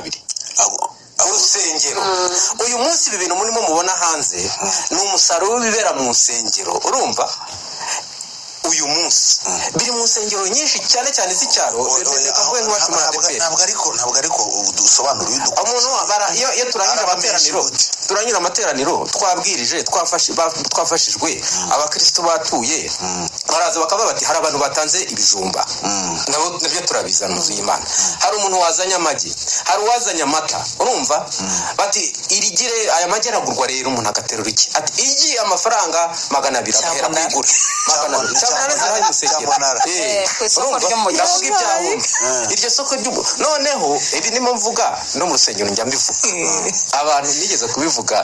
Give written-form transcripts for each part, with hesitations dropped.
20. Urusengero uyu munsi, ibi bintu murimo mubona hanze ni umusaruro w'ibibera mu nsengero. Urumva, uyu munsi biri mu nsengero nyinshi, cyane cyane iz'icyaro. Reka mvuge nk'iwacu muri ADEPR. Ntabwo ariko usobanura iyo Umuntu iyo turangije Arabamenyesha amateraniro, gute? Turangije amateraniro, twabwirije, twafashijwe, abakristo batuye, baraza bakavuga bati: "Hari abantu batanze ibijumba." Nabo nabyo turabizana mu nzu y'Imana. Hari umuntu wazanye amagi, hari uwazanye amata. Urumva, bati: "Irigire aya magi aragurwa." Rero umuntu agaterura iki, ati: "Igi amafaranga 200." Agahera Cyamunara. kuyigura 200. Cyamunara zirahari mu rusengero. Cyamunara. Ku isoko Urumva? ry'umujyi. Ndavuga ibyahumbi, iryo soko ry'ubu. Noneho ibi ndimo mvuga no mu rusengero njya mbivuga, abantu nigeze kubivuga,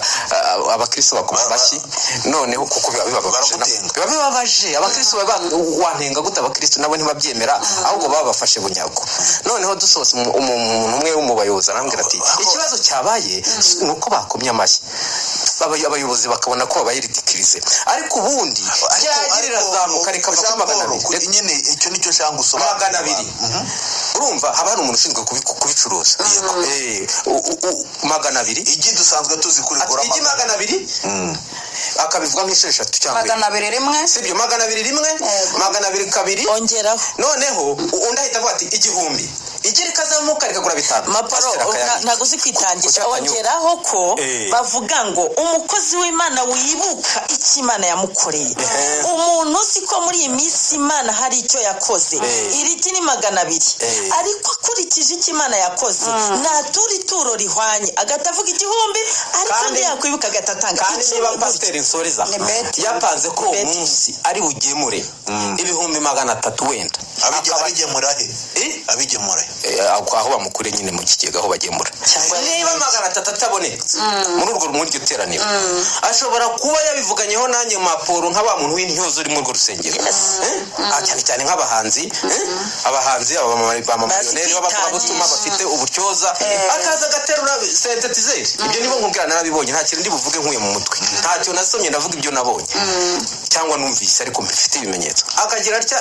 abakristo bakoma amashyi. Noneho kuko biba bibabaje, Baragutenga. biba bibabaje abakristo, baba wantenga gute? Abakristo nabo ntibabyemera, ahubwo babafashe bunyago. Noneho dusohotse, umuntu umwe wo mu bayobozi arambwira ati: "Ikibazo cyabaye ni uko bakomye amashyi, abayobozi bakabona ko babaye ridiculise, ariko ubundi ryagira rirazamuka rikava kuri 200." Nyine icyo nicyo nshaka gusobanura. 200. Urumva, haba hari umuntu ushinzwe kubicuruza. 200. Igi dusanzwe tuzi kurigura Ati: "Igi 200." Akabivuga nk'inshuro eshatu cyangwa enye. 200 rimwe. Sibyo? 200 rimwe, 200 kabiri. Ongeraho. Noneho undi ahita avuga ati: "1000." Igi rikazamuka rikagura 5. Maparo. Pasiteri akayabika. Ntabwo uzi kwitangisha. Kuki atanyura? Ongeraho ko bavuga ngo umukozi w'Imana wibuka icyo Imana yamukoreye, umuntu uzi ko muri iyi minsi Imana hari icyo yakoze, iri gi ni 200, ariko akurikije icyo Imana yakoze natura ituro rihwanye, agahita avuga 1000, ariko undi yakwibuka agahita atanga Kandi 10 niba gutyo. pasiteri nsoreza Ni beti. yapanze ko uwo Beti. munsi ari bugemure 300,000 wenda, Abigemura he? Eh? Abigemura he? Aho bamukure nyine mu kigega aho bagemura. Cyangwa Niba 300 atabonetse muri iryo teraniro, ashobora kuba yabivuganyeho nanjye maporo nka wa muntu w'intyozo uri muri urwo rusengero. Eh? Cyane cyane nk'abahanzi, eh? Abahanzi, abamamiliyoneri b'abavugabutumwa bafite ubutyoza, akaza agaterura synthétiseur. Ibyo nibo nkubwira, narabibonye, nta kintu ndi buvuge nkuye mu mutwe, ntacyo nasomye, ndavuga ibyo nabonye cyangwa numvise ariko mbifite ibimenyetso. Akagira atya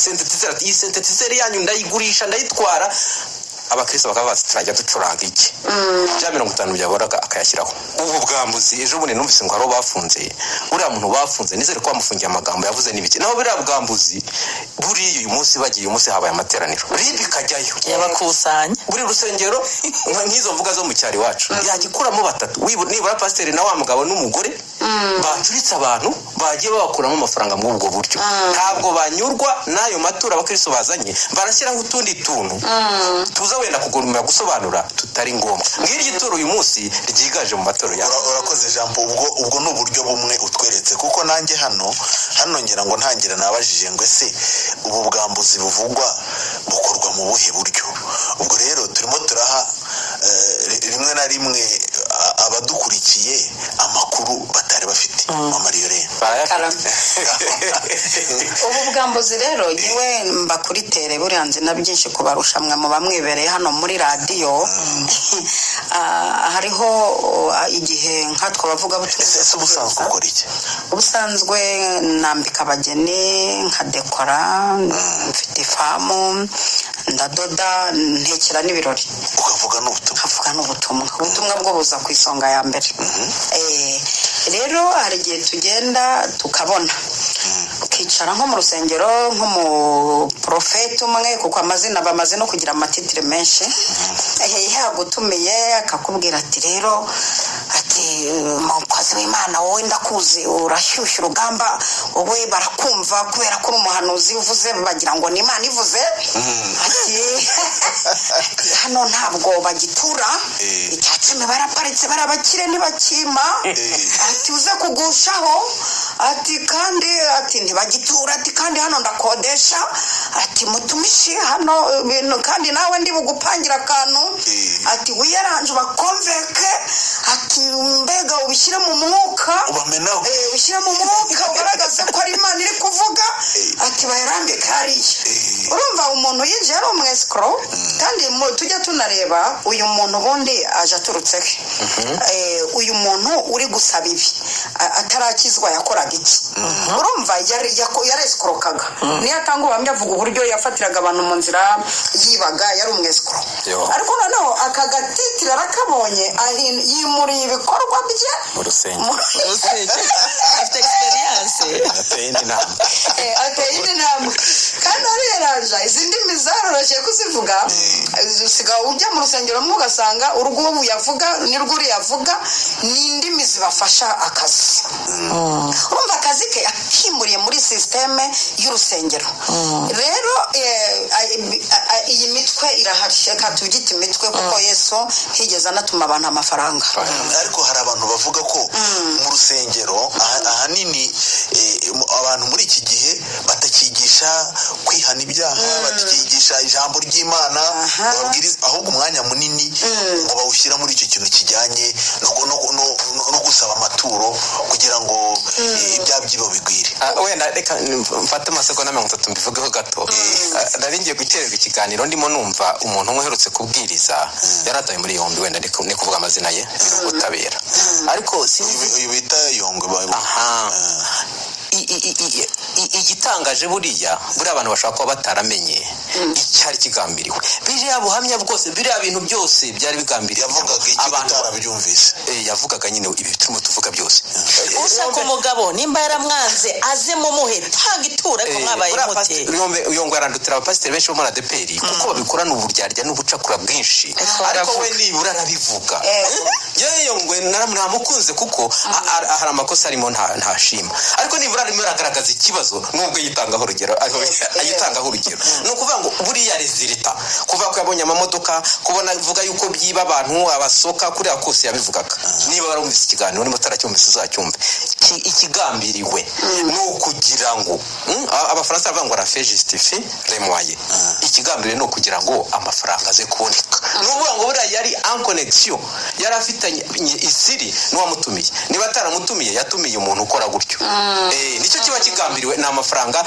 synthétiseur, ati: "Iyi synthétiseur yanyu ndayigurisha, ndayitwara." Abakristo bakaba bazi: "Turajya ducuranga iki?" Bya 50 byaboraga akayashyiraho. Ubu bwambuzi, ejo bundi numvise ngo hari uwo bafunze. Uriya muntu bafunze, nizere ko bamufungiye amagambo yavuze n'ibiki. Naho buriya bwambuzi buriya, uyu munsi bagiye, uyu munsi habaye amateraniro, RIB ikajyayo, Yabakusanya. Buri rusengero, nk'izo mvuga zo mu cyaro iwacu, yagikuramo batatu, nibura pasiteri na wa mugabo n'umugore bacuritse abantu, bagiye babakuramo amafaranga muri ubwo buryo. Ntabwo banyurwa n'ayo maturo abakristo bazanye, barashyiraho utundi tuntu tuza wenda kugurumira gusobanura tutari ngombwa. Ng'iryo turo uyu munsi ryiganje mu maturo yacu. Urakoze Jean Paul. Ubwo ni uburyo bumwe utweretse, kuko nanjye hano ngira ngo ntangira nabajije ngo: "Ese ubu bwambuzi buvugwa bukorwa mu buhe buryo?" Ubwo rero turimo turaha rimwe na rimwe abadukurikiye amakuru batari bafite. Mama Mariyore. Barayafite. Ubu bwambuzi rero, yewe mba kuri terrain, buriya nzi na byinshi kubarusha mwe muba mwibereye hano muri radiyo. Hariho igihe nkatwe abavugabutumwa Ese ubusanzwe ukora iki? Ubusanzwe nambika abageni, nkadekora, mfite ifamu, ndadoda, ntekera n'ibirori. Ukavuga n'ubutumwa? Nkavuga n'ubutumwa. Ubutumwa bwo buza ku isonga ya mbere. Rero hari igihe tugenda tukabona ukicara nko mu rusengero nk'umuprofeti umwe, kuko amazina bamaze no kugira amatitres menshi, yagutumiye akakubwira ati: "Rero," ati, "mukozi w'Imana, wowe ndakuzi, urashyushya urugamba, wowe barakumva kubera ko uri umuhanuzi, uvuze bagira ngo ni Imana ivuze." Ati: "Hano ntabwo bagitura 10% baraparitse, barabakire ntibakima." Ati: "Uze kugushaho." Ati: "Kandi," ati, "ntibagitura." Ati: "Kandi hano ndakodesha." Ati: "Mutumishi, hano ibintu kandi nawe ndi bugupangira akantu." Ati: "Wiyaranje ubaconvainque." Ati: "Mbega ubishyire mu mwuka." Ubamenaho. "Ubishyire mu mwuka, ugaragaze ko ari Imana iri kuvuga." Ati: "Bayarambike hariya." Urumva, umuntu yinjiye ari umwescroc. Kandi tujya tunareba uyu muntu ubundi aje aturutse he. Uyu muntu uri gusaba ibi atarakizwa yakoraga. Yakoraga iki? Urumva yaresikorokaga. Niyo atanga ubuhamya avuga uburyo yafatiraga abantu mu nzira yibaga, yari umwesikoro. Yo. Ariko noneho aka gatitiro arakabonye, yimuriye ibikorwa bye Mu rusengero. Rusengero. Afite experience. Ateye indi ntambwe. Ateye indi ntambwe kandi areraja. Izi ndimi zaroroshye kuzivuga. Usigaye ujya mu rusengero rumwe ugasanga urw'ubu yavuga n'urwo uriya avuga ni indimi zibafasha akazi. Urumva akazi ke akimuriye muri sisiteme y'urusengero. Rero iyi mitwe irahari, reka tubyite imitwe, kuko Yesu ntiyigeze anatuma abantu amafaranga. Ariko hari abantu bavuga ko mu rusengero ahanini abantu muri iki gihe batakigisha kwihana ibyaha, batakigisha ijambo ry'Imana babwiriza, ahubwo umwanya munini ngo bawushyira muri icyo kintu kijyanye no gusaba amaturo kugira ngo ibyaha byibo bigwire. Wenda reka mfate amasegonda 30 mbivugeho gato. Nari ngiye gukererwa ikiganiro, ndimo numva umuntu umwe uherutse kubwiriza yaratawe muri yombi, wenda ni kuvuga amazina ye ubutabera, ariko sinzi. Uyu bita Yongwe Aha. Igitangaje buriya abantu bashobora kuba bataramenye icyari kigambiriwe. Biriya buhamya bwose, biriya bintu byose byari bigambiriwe Yavugaga iki? Abantu Utarabyumvise. Yavugaga nyine ibi turimo tuvuga byose. Ushaka umugabo nimba yaramwanze aze mumuhe, tanga ituro, ariko mwabaye Buriya mute? pasiteri Yongwe arandutira abapasiteri benshi bo muri ADEPR, kuko babikorana uburyarya n'ubucakura bwinshi, ariko we nibura arabivuga. Yewe, Yongwe namukunze kuko hari amakosa arimo ntashima, ariko nibura arimo aragaragaza ikibazo nubwo yitangaho urugero, ayitangaho urugero. Ni ukuvuga ngo buriya résultat, kuvuga ko yabonye amamodoka, kubona avuga yuko byiba abantu abasoka kuriya kose yabivugaga. Niba warumvise ikiganiro, niba utaracyumvise uzacyumve. Ikigambiriwe ni ukugira ngo Abafaransa baravuga ngo la fin justifie les moyens. Ikigambiriwe ni ukugira ngo amafaranga aze kuboneka. Ni ukuvuga ngo buriya yari en connexion, yari afitanye isiri n'uwamutumiye. Niba ataramutumiye, yatumiye umuntu ukora gutyo. Nicyo kiba kigambiriwe, ni amafaranga.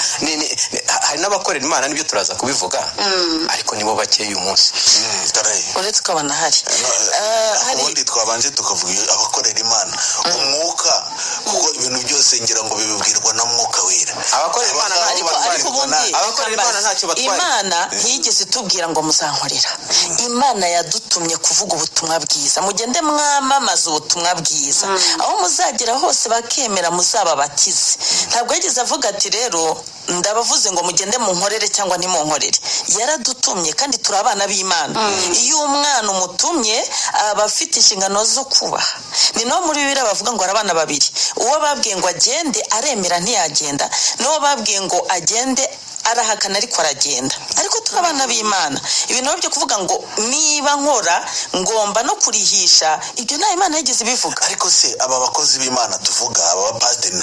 Hari n'abakorera Imana, nibyo turaza kubivuga, ariko nibo bakeya uyu munsi. Karaye. Uretse ko banahari. Hari Ubundi twabanje tukavuga abakorera Imana umwuka, kuko ibintu byose ngira ngo bibibwirwa na Mwuka Wera. Abakorera Imana Abangaba ariko batwarirwa ubundi Abakorera reka Imana mbaze. ntacyo batwaye. Imana ntiyigeze itubwira ngo muzankorera. Imana yadutumye kuvuga ubutumwa bwiza: mugende mwamamaze ubutumwa bwiza, aho muzagera hose bakemera muzababatize. Ntabwo yigeze avuga ati rero ndabavuze ngo mugende munkorere cyangwa ntimunkorere. Yaradutumye kandi turi abana b'Imana. Iyo umwana umutumye aba afite inshingano zo kubaha. Ni no muri Bibiliya bavuga ngo hari abana babiri: uwo babwiye ngo agende aremera ntiyagenda, n'uwo babwiye ngo agende arahakana ariko aragenda. Ariko turi abana b'Imana. Ibintu byo kuvuga ngo niba nkora ngomba no kurihisha, ibyo nta Imana yigeze ibivuga. Ariko se aba bakozi b'Imana tuvuga, aba bapasiteri,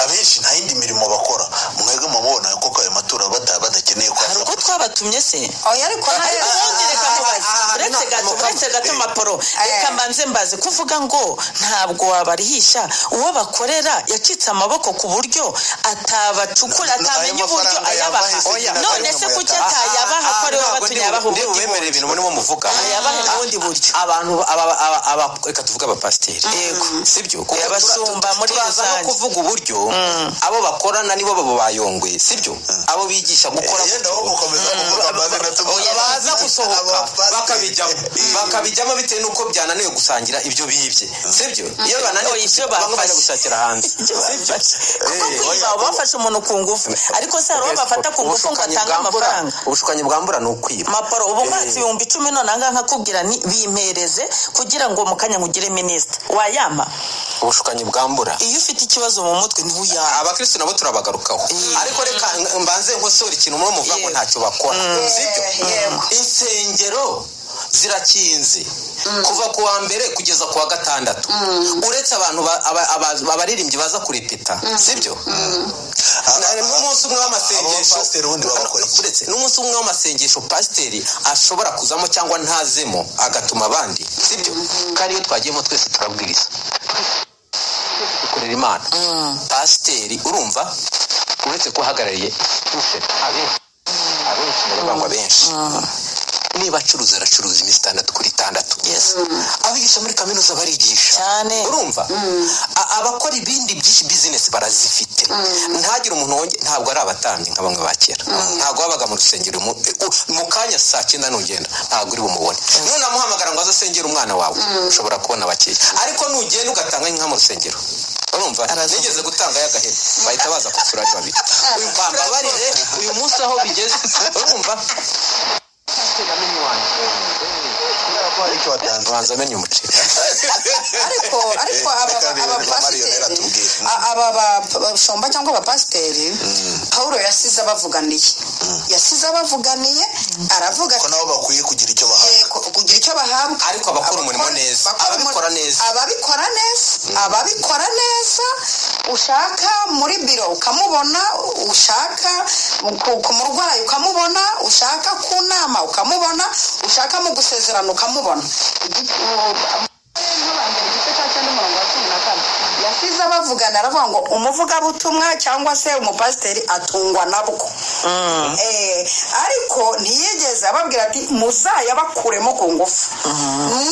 abenshi nta yindi mirimo bakora? Mwebwe mubona koko ayo maturo badakeneye ko Hari uko twabatumye se? Oya, ariko Ariko ubundi reka mubaze, uretse gato, uretse gato, maporo, reka mbanze mbaze. Kuvuga ngo ntabwo wabarihisha, uwo bakorera yacitse amaboko ku buryo atabacukura, Ayo atamenya uburyo mafaranga ayabaha. yavahe se? Oya. None se kuki atayabaha, ko ariwe wabatumye? Yabaha Ndi ubundi bubemere buryo. ibintu murimo muvuga. Ayabahe mu bundi buryo. Abantu reka tuvuge abapasiteri, Yego. sibyo? Kuko Abashumba muri turaza no rusange. kuvuga uburyo abo bakorana nibo babo bayongwe, sibyo? Abo bigisha gukora Yenda gutyo. aho gukomeza kuvuga amazina tuvuga Baza gusohoka abapasiteri. bakabijyamo bitewe n'uko byananiwe gusangira ibyo bibye, sibyo? Iyo bananiwe Oya, ibyo bamwe bajya bafashe. gushakira hanze, sibyo? Kuko kwiba uba bafashe umuntu ku ngufu, ariko se hari uwo bafata ku ngufu ngo Ubushukanyi atange bwambura, amafaranga? ubushukanyi bwambura ni ukwiba. Maporo, ubu mwatsi 10,000 none ahangaha nkakubwira ni bimpereze kugira ngo mu kanya nkugire minisita, wayampa? Ubushukanyi bwambura. Iyo ufite ikibazo mu mutwe ntuyampa. Abakristo nabo turabagarukaho, ariko reka mbanze nkosore ikintu murimo muvuga ngo ntacyo bakora, sibyo? Yego. Insengero zirakinze kuva ku wa mbere kugeza ku wa gatandatu, uretse abantu abaririmbyi baza kurepeta, sibyo? N'umunsi umwe w'amasengesho Abapasiteri ubundi baba bakora iki? Uretse n'umunsi umwe w'amasengesho pasiteri ashobora kuzamo cyangwa ntazemo agatuma abandi, sibyo? Kandi iyo twagiyemo twese turabwiriza, dukorera Imana. Pasiteri, urumva, uretse ko uhagarariye abenshi, abenshi ndavuga ngo abenshi, niba acuruza aracuruza iminsi 6 kuri 6. Yes. Aho iyo Abigisha muri kaminuza barigisha Cyane. Urumva, abakora ibindi byinshi, bizinesi barazifite. Ntagire umuntu wonge, ntabwo ari abatambyi nka bamwe ba kera. Ntabwo babaga mu rusengero mu kanya saa 9 nugenda ntabwo uri bumubone. Nunamuhamagara ngo aze asengere umwana wawe, ushobora kubona bakeya, ariko nugenda ugatanga inka mu rusengero, urumva, nigeze gutanga y'agahene, bahita baza kusura ari babiri. Bambabarire, uyu munsi aho bigeze, urumva, Kubera ko hari icyo watanze. Banza amenye umuceri. Ariko aba Reka aba reka Mariyoneri pasiteri atubwire. aba bashumba cyangwa abapasiteri, Pawulo yasize abavuganiye, aravuga ko ati nabo bakwiye kugira icyo bahabwa. Kugira icyo bahabwa. Ariko abakora umurimo neza, ababikora neza. Ababikora neza, ushaka muri biro ukamubona, ushaka ku murwayi ukamubona, ushaka ku nama ukamubona, ushaka mu gusezerana ukamubona. Igice cya 9, umurongo wa 14, yasize abavugana, aravuga ngo umuvugabutumwa cyangwa se umupasiteri atungwa nabwo. Ariko ntiyigeze ababwira ati muzayabakuremo ku ngufu.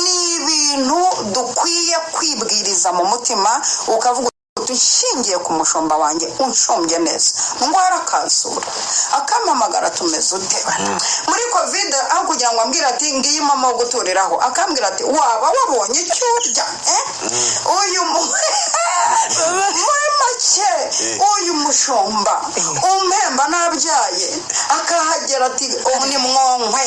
Ni ibintu dukwiye kwibwiriza mu mutima, ukavuga uti nshingiye ku mushumba wanjye unshumbye neza, ndwara akansura, akampamagara, tumeze ute muri COVID, aho kugira ngo ambwire ati ngiyi mama wo guturiraho, akambwira ati waba wabonye icyo urya, eh? Uyu muri make, uyu mushumba umpemba nabyaye, akahagera ati ubu ni mwonkwe.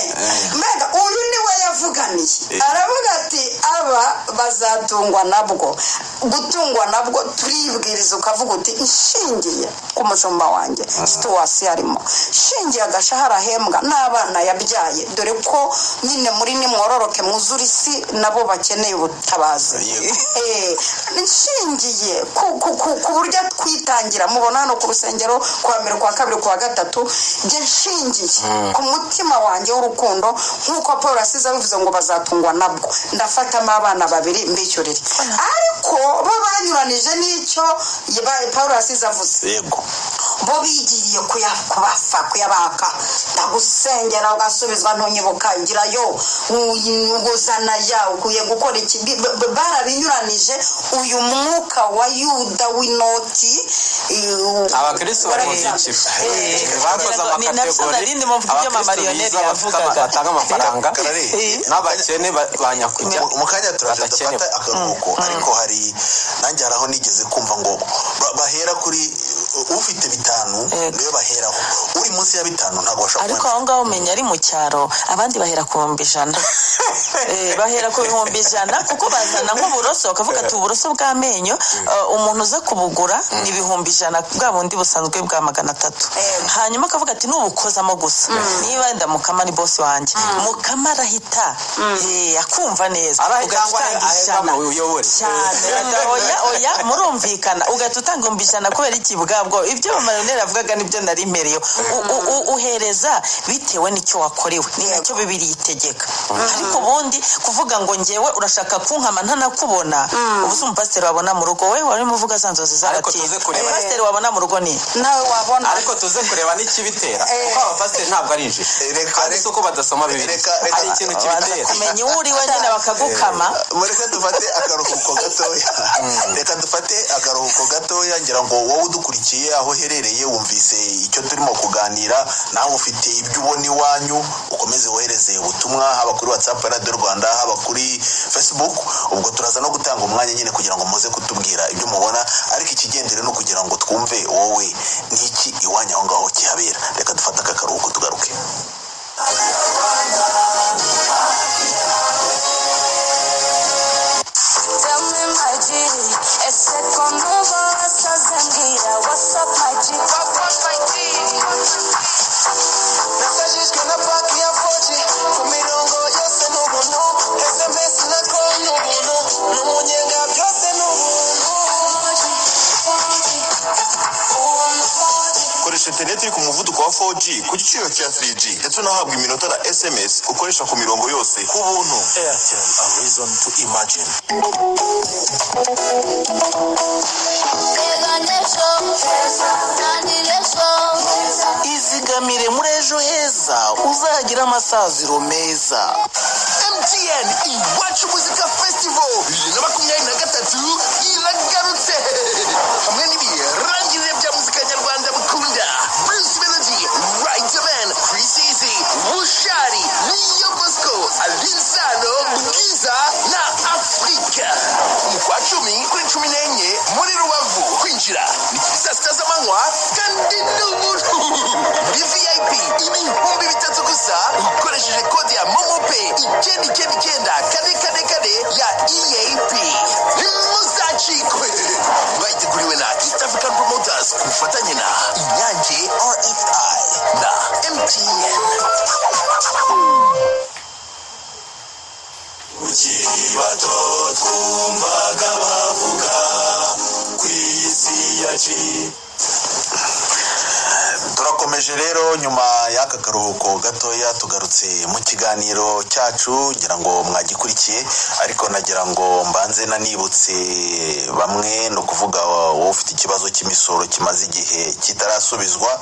Mbega uyu niwe yavuganiye, aravuga ati aba bazatungwa nabwo. Gutungwa nabwo, turibwiriza ukavuga uti nshingiye ku mushumba wanjye, situation arimo, nshingiye agashahara ahembwa n'abana yabyaye, dore ko nyine muri nimwororoke mwuzure isi, nabo bakeneye ubutabazi. Nshingiye ku buryo twitangira, mubona hano ku rusengero kuwa mbere, kuwa kabiri, kuwa gatatu, njye nshingiye ku mutima wanjye w'urukundo, nk'uko Paul asize abivuze ngo bazatungwa nabwo, ndafatamo abana babiri mbishyurire. Ariko bo banyuranije n'icyo Paul asize avuze. Bo bigiriye kubafa kuyabaka, ndagusengera ugasubizwa, ntunyibuka, ngirayo nguzana ya ukwiye gukora iki. Barabinyuranije. Uyu mwuka wa Yuda w'inoti Abakristo bari mu byiciro, bakoze Ni nabyo ama category. Nari ndimo mvuga ibyo mama Abakristo Lionel biza bafite yavugaga. batanga amafaranga Karare. n'abakene ba nyakujya. Mu kanya turaje Badakene. dufata akaruhuko, ariko hari nanjye hari aho nigeze kumva ngo bahera kuri ufite 5, niwe baheraho. Uri munsi ya 5 ntabwo bashobora Ariko kubona. aho ngaho umenya ari mu cyaro, abandi bahera ku 100,000. Bahera ku 100,000, kuko bazana nk'uburoso bakavuga ati uburoso bw'amenyo, umuntu uza kubugura ni 100,000, bwa bundi busanzwe bwa 300. Hanyuma akavuga ati nubukozamo gusa, niba wenda Mukama ni bosi wanjye, Mukama arahita akumva neza. Arahita Ugahita cyangwa utanga aheka 100. mu uyobore. Cyane, oya oya, murumvikana, ugahita utanga 100,000. Kubera iki? Bwabwo ibyo Marioneri avugaga nibyo nari mpereyeho. Uhereza bitewe n'icyo wakorewe, ni nacyo Bibiri itegeka. Ariko ubundi kuvuga ngo ngewe urashaka kunkama ntanakubona, ubu si umupasiteri wabona mu rugo we warimo uvuga za nzozi Ariko z'abatindi. tuze kureba. Umupasiteri wabona mu rugo ni Nawe wabona. Ariko tuze kureba n'ikibitera, kuko abapasiteri ntabwo ari injiji, Reka- kandi si uko badasoma Bibiliya. Hari ikintu Babanza kibitera. kumenya uwo uri we nyine, bakagukama. Mureke dufate akaruhuko gatoya, reka dufate akaruhuko gatoya. Ngira ngo wowe udukurikiye aho uherereye wumvise icyo turimo kuganira, nawe ufite ibyo ubona iwanyu, ukomeze wohereze ubutumwa haba kuri WhatsApp ya Radiyo Rwanda, haba kuri Facebook. Ubwo turaza no gutanga umwanya nyine kugira ngo muze kutubwira ibyo mubona, ariko ikigendere ni ukugira ngo twumve wowe n'iki iwanyu aho ngaho kihabera. Reka dufate aka karuhuko tugaruke. Tell me, my G, ese ko numva wasaze, mbwira what's up, my G? My G. Nasajijwe na pack ya 4G ku mirongo yose n'ubuntu, SMS na call n'ubuntu, n'umunyenga byose n'ubuntu. Koresha interineti iri ku muvuduko wa 4G ku giciro cya 3G, ndetse unahabwa iminota na SMS ukoresha ku mirongo yose ku buntu. Airtel, a reason to imagine. Teganya ejo, tangira ejo. Izigamire muri Ejo Heza uzagira amasaziro meza. MTN Iwacu Muzika Festival. 999 444 ya EAP. Ntimuzacikwe. Mwayiteguriwe na East African Promoters ku bufatanye na Inyange, RFI na MTN. Ukiri bato twumvaga bavuga ku isi yaciye. Turakomeje rero. Nyuma y'aka karuhuko gatoya, tugarutse mu kiganiro cyacu. Ngira ngo mwagikurikiye, ariko nagira ngo mbanze nanibutse bamwe, ni ukuvuga wowe ufite ikibazo cy'imisoro kimaze igihe kitarasubizwa,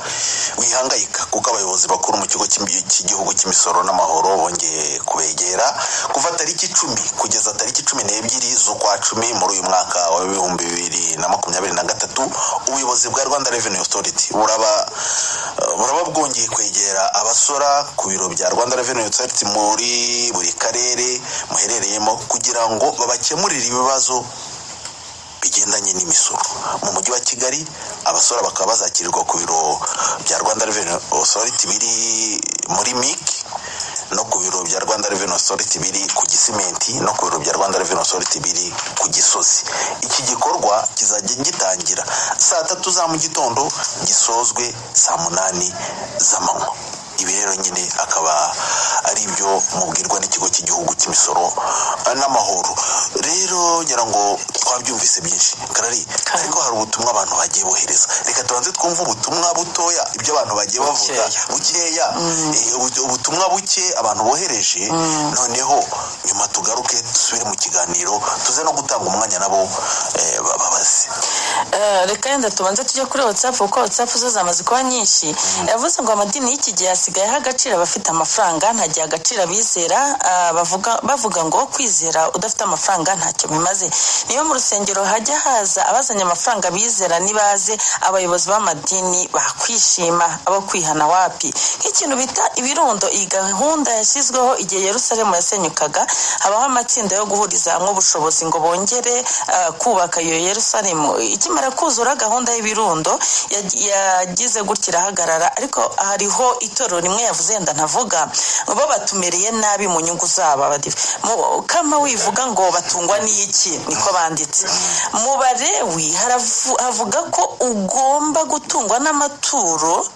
wihangayika, kuko abayobozi bakuru mu Kigo cy'Igihugu cy'Imisoro n'Amahoro bongeye kubegera. Kuva tariki 10 kugeza tariki 12 z'ukwa 10 muri uyu mwaka wa 2023, ubuyobozi bwa Rwanda Revenue Authority buraba bwongeye kwegera abasora ku biro bya Rwanda Revenue Authority muri buri karere muherereyemo, kugira ngo babakemurire ibibazo bigendanye n'imisoro. Mu Mujyi wa Kigali, abasora bakaba bazakirirwa ku biro bya Rwanda Revenue Authority biri muri MIC, no ku biro bya Rwanda Revenue Authority biri ku Gisimenti, no ku biro bya Rwanda Revenue Authority biri ku Gisozi. Iki gikorwa kizajya gitangira saa 3 za mu gitondo, gisozwe saa 8 z'amanywa. Ibi rero nyine akaba ari ibyo mubwirwa n'Ikigo cy'Igihugu cy'Imisoro n'Amahoro. Rero ngira ngo twabyumvise byinshi karari, ariko hari ubutumwa abantu bagiye bohereza. Reka tubanze twumve ubutumwa butoya, ibyo abantu bagiye bavuga bukeya, ubutumwa buke abantu bohereje, noneho nyuma tugaruke dusubire mu kiganiro, tuze no gutanga umwanya nabo babaze. Reka yenda tubanze tujye kuri WhatsApp, kuko WhatsApp zo zamaze kuba nyinshi. Yavuze ngo amadini y'iki gihe asigaye aha agaciro abafite amafaranga, ntagihe agaciro abizera. Bavuga ngo kwizera udafite amafaranga ntacyo bimaze. Niyo mu rusengero hajya haza abazanye amafaranga, bizera nibaze, abayobozi b'amadini bakwishima, abo kwihana wapi. Nk'ikintu bita ibirundo, iyi gahunda yashyizweho igihe Yerusalemu yasenyukaga, habaho amatsinda yo guhuriza hamwe ubushobozi ngo bongere kubaka iyo Yerusalemu. Ikimara kuzura, gahunda y'ibirundo yagize gutya irahagarara. Ariko hariho itorero rimwe yavuze, yenda ntavuga, bo batumereye nabi mu nyungu zabo. Abadive kama wivuga ngo batungwa n'iki, niko banditse mu Barewi. Havuga ko ugomba gutungwa n'amaturo,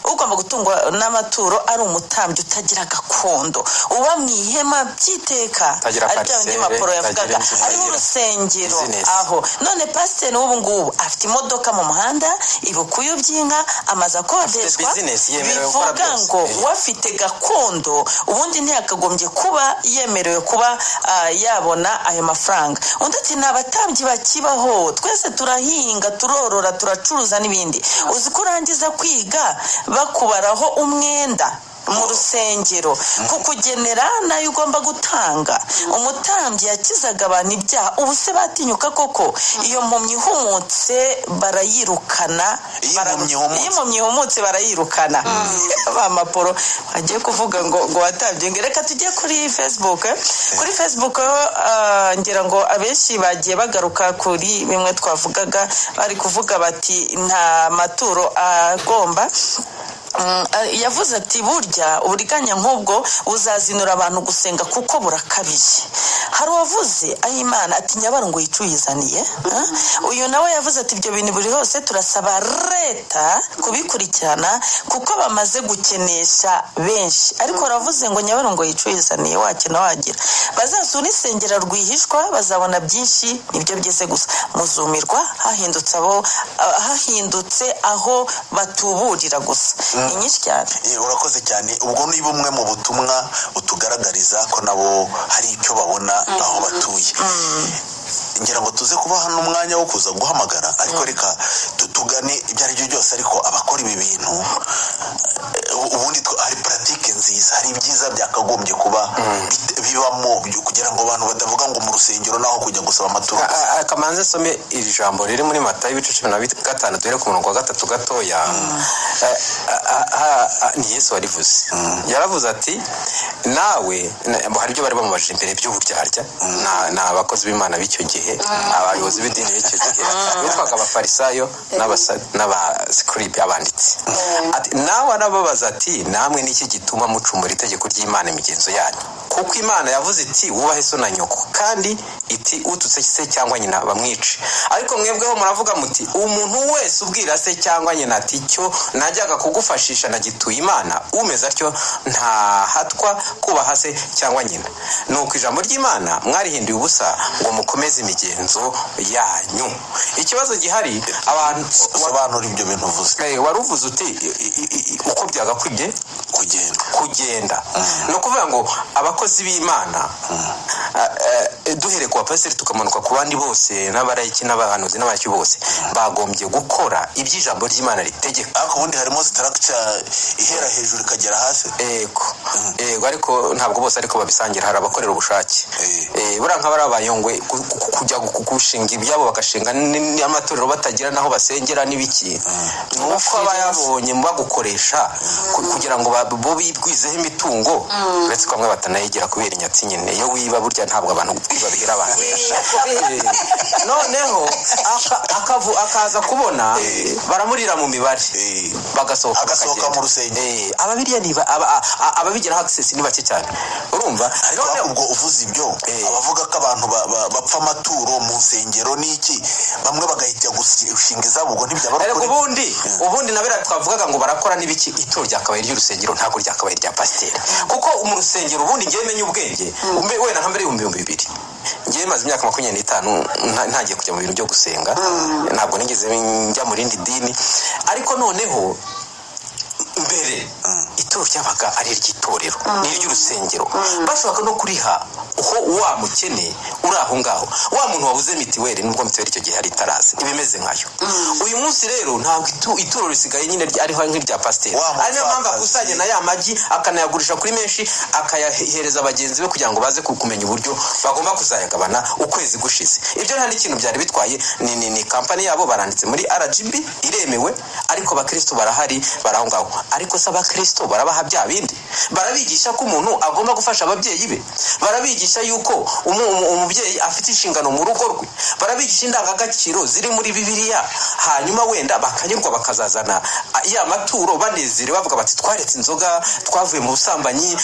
ugomba gutungwa n'amaturo ari umutambyi utagira gakondo, uba mu ihema by'iteka. Utagira Ari bya bindi parcelle, maporo yavugaga, utagira inzu, ariho utagira urusengero business. Aho none pasiteri w'ubu ngubu afite imodoka mu muhanda, ibikuyu by'inka, amazu akodeshwa. Business, yemerewe gukora Bivuga byose. ngo uwafite gakondo ubundi ntiyakagombye kuba yemerewe kuba yabona ayo mafaranga. Undi ati ni abatambyi bakibaho, twese turahinga, turorora, turacuruza n'ibindi. Uzi ko urangiza kwiga bakubaraho umwenda mu rusengero, kukugenera nayo ugomba gutanga. Umutambyi yakizaga abantu ibyaha, ubu se batinyuka koko? Iyo mpumyi ihumutse barayirukana. Iyo impumyi ihumutse. Iyo impumyi ihumutse barayirukana. Ba maporo bagiye kuvuga ngo watambye. Ngo reka tujye kuri Facebook. Kuri Facebook ngira ngo abenshi bagiye bagaruka kuri bimwe twavugaga, bari kuvuga bati nta maturo agomba. Yavuze ati burya uburiganya nk'ubwo buzazinura abantu gusenga kuko burakabije. Hari uwavuze ayimana ati Nyabarongo yicuyizaniye. Uyu nawe yavuze ati ibyo bintu buri hose, turasaba leta kubikurikirana kuko bamaze gukenesha benshi. Ariko baravuze ngo Nyabarongo yicuyizaniye, wakena wagira bazasura insengero rwihishwa, bazabona byinshi. Nibyo byize gusa muzumirwa, hahindutse abo hahindutse aho batuburira gusa. Ni nyinshi cyane. Urakoze cyane. Ubwo ni bumwe mu butumwa butugaragariza ko nabo hari icyo babona aho batuye. Ngira ngo tuze kubaha n'umwanya wo kuza guhamagara, ariko reka tugane ibyo ari byo byose. Ariko abakora ibi bintu, ubundi hari pratique nziza, hari ibyiza byakagombye kuba bibamo kugira ngo abantu batavuga ngo mu rusengero naho kujya gusaba amaturo. Kamanze some iri jambo riri muri Matayo ibice 15, duhere ku murongo wa 3 gatoya. Ni Yesu warivuze. Yaravuze ati nawe hari ibyo bari bamubajije imbere by'uburyarya. Ni abakozi b'Imana b'icyo gihe, abayobozi b'idini b'icyo gihe bitwaga Abafarisayo n'abasikiribe, abanditsi. Ati nawe arababaza ati namwe niki gituma mucumura itegeko ry'Imana imigenzo yanyu? Kuko Imana yavuze iti: 'Wubahe so na nyoko,' kandi iti: 'Ututse se cyangwa nyina bamwice.' Ariko mwebweho muravuga muti: 'Umuntu wese ubwira se cyangwa nyina ati: Icyo najyaga kugufashisha nagituye Imana,' umeze atyo ntahatwa kubaha se cyangwa nyina. Nuko ijambo ry'Imana mwarihinduye ubusa ngo mukomeze imigenzo yanyu." Ikibazo gihari, abantu Sobanura ibyo bintu uvuze. Wari uvuze uti uko byagakwiriye kugenda. Kugenda, ni ukuvuga ngo abakozi b'Imana, duhereye ku bapasiteri tukamanuka ku bandi bose, n'abarayiki n'abahanuzi n'abaki bose, bagombye gukora ibyo ijambo ry'Imana ritegeka. Ariko ubundi harimo structure ihera hejuru ikagera hasi. Ego, ariko ntabwo bose ariko babisangira. Hari abakorera ubushake. Buriya nka bariya bayongwe kujya gushinga ibyabo, bagashinga n'amatorero batagira n'aho basengera n'ibiki, ni uko aba yabonye bagukoresha kugira ngo bo bigwizeho imitungo, uretse ko bamwe batanayigira kubera inyatsi nyine. Iyo wiba burya ntabwo abantu kwiba bihera abantu benshi. Noneho akaza kubona baramurira mu mibare, bagasohoka. Agasohoka bakagenda. Mu rusengero. Ababiriya niba ababigeraho access ni bake cyane, urumva? Ariko ubwo uvuze ibyo, abavuga ko abantu bapfa amaturo mu nsengero n'iki, bamwe bagahita gushinga izabo, ubwo ntibyaba ari Ariko ukuri? ubundi na biriya twavugaga ngo barakora n'ibiki, ituro ryakabaye ry'urusengero, ntabwo ryakabaye rya pasiteri, kuko mu rusengero ubundi ngewe menye ubwenge wenda nka mbere 2000, ngewe maze imyaka 25 ntangiye kujya mu bintu byo gusenga, ntabwo nigeze njya mu rindi dini. Ariko noneho mbere ituro ryabaga ari iry'itorero, ni iry'urusengero. Bashobora no kuriha uho wa mukene uri aho ngaho, wa muntu wabuze mitiweli, nubwo mitiweli icyo gihe yari itaraza ibimeze nkayo uyu munsi. Rero ntabwo ituro risigaye nyine ariho nk'irya pasiteri, Wa ari niyo mpamvu mupfakazi. akusanya na ya magi akanayagurisha kuri menshi, akayahereza bagenzi be kugira ngo baze kumenya uburyo bagomba kuzayagabana ukwezi gushize. Ibyo nta n'ikintu byari bitwaye. Ni kampani yabo, baranditse muri RGB, iremewe, ariko abakristo barahari, bari aho ngaho. Ariko se abakristo barabaha bya bindi? Barabigisha ko umuntu agomba gufasha ababyeyi be? Barabigisha yuko umubyeyi afite inshingano mu rugo rwe? Barabigisha indangagaciro ziri muri Bibiliya? Hanyuma wenda bakanyurwa, bakazazana ya maturo banezerewe, bavuga bati: "Twaretse inzoga, twavuye mu busambanyi,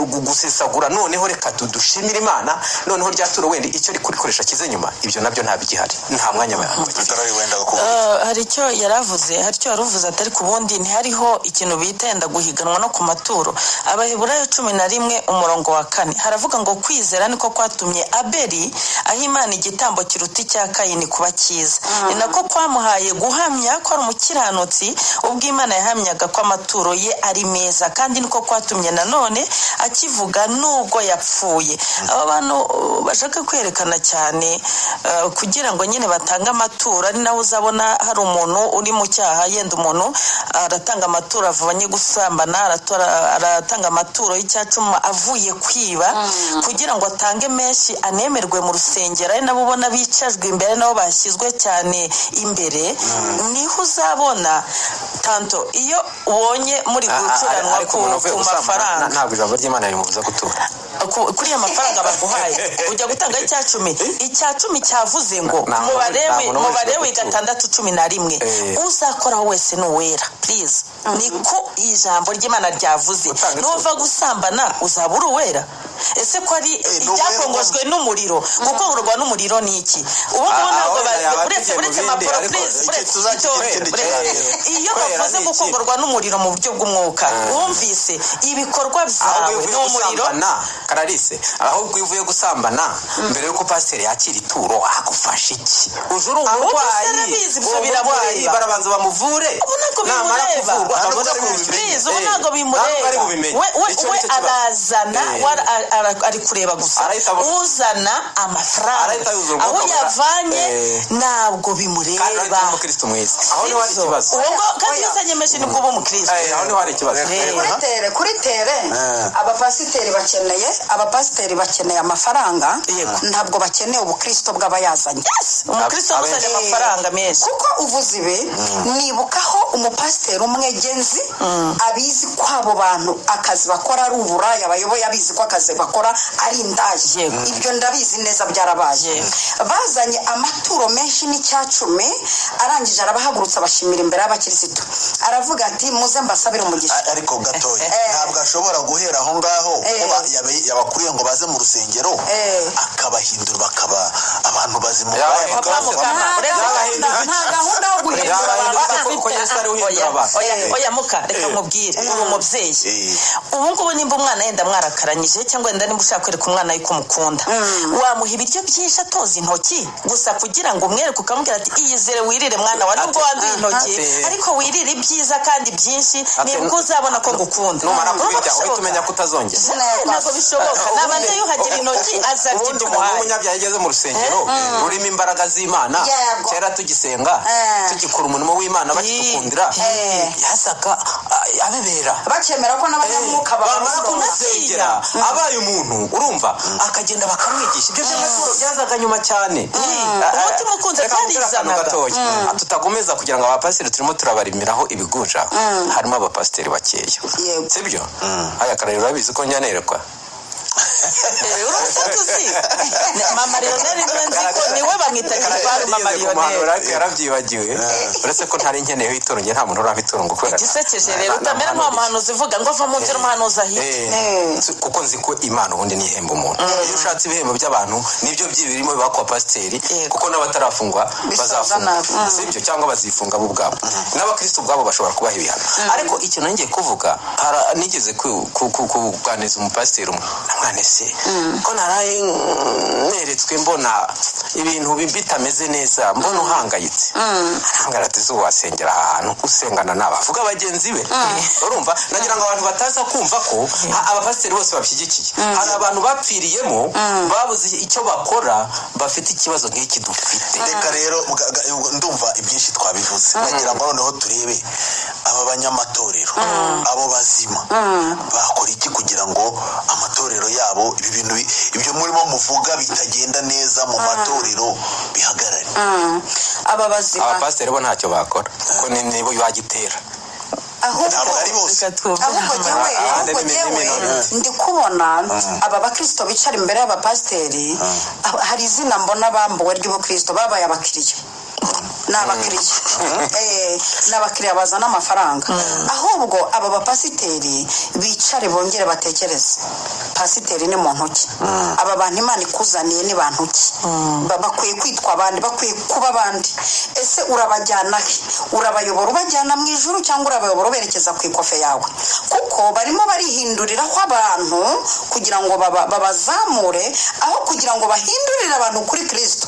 gusesagura, noneho reka dushimire Imana." Noneho rya turo wenda icyo kurikoresha kize nyuma. Ibyo nabyo nta bigihari, nta mwanya bafite. Tutari wenda kuvuga. Hari icyo yari avuze, hari icyo yari uvuze atari ku bundi ntihariho ikintu bita yenda guhiganwa no ku maturo. Abaheburayo 11 umurongo wa 4 haravuga ngo: "Kwizera niko kwatumye Abeli aho Imana igitambo kiruta icya Kayini kuba cyiza, ni nako kwamuhaye guhamya ko ari umukiranutsi, ubwo Imana yahamyaga ko amaturo ye ari meza, kandi niko kwatumye nanone akivuga nubwo yapfuye." Aba bantu bashaka kwerekana cyane, kugira ngo nyine batange amaturo, ari naho uzabona hari umuntu uri mu cyaha. Yenda umuntu aratanga amaturo avanye gusambana, aratanga amaturo y'icyacumi avuye kwiba, kugira ngo atange menshi anemerwe mu rusengero, ari nabo ubona bicajwe imbere, nabo bashyizwe cyane imbere. Niho uzabona tanto iyo ubonye muri gucuranwa Ariko ku umuntu uvuye ku gusambana, mafaranga, ntabwo ijambo ry'Imana rimubuza gutura. Kuri iyo mafaranga baguhaye ujya gutanga 10%. 10% cyavuze ngo Nta muntu mu Balewi ubujijwe gutura. 6:11, uzakoraho wese ni uwera. Please, niko ijambo ry'Imana ryavuze. Gutanga ituro. Nuva gusambana uzaba uri uwera. Ese ko ari ni uwera. ibyakongojwe n'umuriro? Gukongorwa n'umuriro ni iki? Ubu ngubu ntabwo Aho yaba uretse tugiye mu uretse bindi, maporo, ariko please, icyo uretse tuzakigira itore, ikindi uretse. kiganiro. Iyo Kwera bavuze ni iki? gukongorwa n'umuriro mu buryo bw'umwuka, wumvise ibikorwa Ahubwo byawe iyo ni uvuye umuriro. gusambana, Kararisi, ahubwo iyo uvuye gusambana, mbere y'uko pasiteri yakira ituro, agufasha iki? Uje uri Ahubwo se umurwayi, arabizi, ibyo uwo murwayi biramureba. barabanza bamuvure, Ubu ntabwo namara bimureba. kuvurwa Ntabwo abone ari kumwishyura. Please, ubu ntabwo Ntabwo ari bimureba. bubimenye. We Icyo we nicyo kibazo. arazana, we ari kureba gusa Arahita uzana amafaranga Arahita yuzura aho umwuka wera. yavanye, ntabwo Kandi bimureba. arahita aba umukristo mwiza. Aho niho hari Sibyo. ikibazo. Uwo ngo kandi Oya. iyo uzanye menshi nibwo uba umukristo. Aho niho hari ikibazo. Kuri terrain abapasiteri bakeneye amafaranga. Yego. Ntabwo bakeneye ubukristo bw'abayazanye. Umukristo uzanye amafaranga menshi. Kuko uvuze ibi, nibukaho umupasiteri umwe genzi abizi ko abo bantu akazi bakora ari uburaya bayoboye, abizi ko akazi bakora ari indaya. Ibyo ndabizi neza, byarabaye. Bazanye amaturo menshi n'icyacumi, arangije arabahagurutsa, abashimira imbere y'abakirisitu, aravuga ati: "Muze mbasabire umugisha." Ariko gatoya, ntabwo ashobora guhera aho ngaho ko yabakuriye ngo baze mu rusengero, akabahindura bakaba abantu bazima. Yabahindura. Papa Mukama, Nta gahunda yo guhindura abantu. Kuko Yesu ari we uhindura abantu. Oya, oya muka, reka nkubwire, uri umubyeyi. Ubu ngubu nimba umwana yenda mwarakaranyije, cyangwa wenda nimba ushaka kwereka umwana yuko umukunda, wamuha ibiryo byinshi atoza intoki gusa kugira ngo umwereke, ukamubwira ati: "Iyizere wirire mwana wa, nubwo wanduye intoki, ariko wirire ibyiza kandi byinshi, nibwo uzabona ko ngukunda." Numara Urumva kubirya uhita bishoboka? umenya ko utazongera. Ntabwo bishoboka. Nabanza yuhagira intoki, azarya Ubundi ibyo umuntu umuhaye. w'umunyabyaha ageze mu rusengero rurimo imbaraga z'Imana, kera tugisenga, tugikora umurimo w'Imana, bakidukundira, yasaga abebera. Bakemera ko n'abanyamwuka Bamara babarondora. kumusengera abaye umuntu, urumva, akagenda bakamwigisha. Ibyo by'amaturo byazaga nyuma cyane. Umutima ukunze Reka nkubwire akantu byarizanaga. gatoya tutagomeza kugira ngo abapasiteri turimo turabarimiraho ibiguja. Harimo abapasiteri bakeya, sibyo? Aya karere urabizi ko njya nerekwa. Uri umufotozi. Mama Lionel niwe nzi ko niwe bamwita Gifaru Mama Yigeze kumuhanura, Lionel. ariko yarabyibagiwe. Uretse ko ntari nkeneyeho ituro, njye nta muntu urampa ituro ngo kubera Igisekeje rero, utamera nk'uwa muhanuzi uvuga ngo ava mu nzira, umuhanuzi ahita. Kuko nzi ko Imana ubundi ntihemba umuntu. Iyo ushatse ibihembo by'abantu, nibyo by'ibirimo biba ku bapasiteri, kuko n'abatarafungwa Bisoza bazafungwa, nabi. sibyo? Cyangwa bazifunga bo ubwabo, n'abakristo ubwabo bashobora kubaha ibihano. Ariko ikintu ngiye kuvuga, nigeze kuganiriza umupasiteri umwe, namwana se ko naraye neretswe mbona ibintu bitameze neza, mbona uhangayitse. Arambwira ati: "Zuba wasengera aha hantu usengana n'aba," avuga bagenzi be. Urumva, nagira ngo abantu bataza kumva ko abapasiteri bose babishyigikiye. Hari abantu bapfiriyemo, babuze icyo bakora, bafite ikibazo nk'iki dufite. Reka rero ndumva ibyinshi twabivuze. Nagira ngo noneho turebe aba banyamatorero, abo bazima bakora iki kugira ngo amatorero yabo, ibi bintu ibyo murimo muvuga bitagenda neza mu matorero bihagarare. Aba bazima, Abapasiteri bo ntacyo bakora kuko nibo bagitera. Ahubwo Ntabwo ari bose. Ahubwo jyewe Ahandi ahubwo ni jyewe minority. ndi kubona aba bakristo bicara imbere y'abapasiteri, hari izina mbona bambuwe ry'ubukristo. Babaye abakiriya, ni abakiriya. Ni abakiriya bazana amafaranga. Ahubwo aba bapasiteri bicare bongere batekereze: pasiteri ni muntu ki? Aba bantu Imana ikuzaniye ni bantu ki? Bakwiye kwitwa abandi, bakwiye kuba abandi. Ese urabajyana he? Urabayobora ubajyana mu ijuru, cyangwa urabayobora uberekeza ku ikofe yawe? Kuko barimo barihinduriraho abantu kugira ngo babazamure, aho kugira ngo bahindurire abantu kuri Kirisito.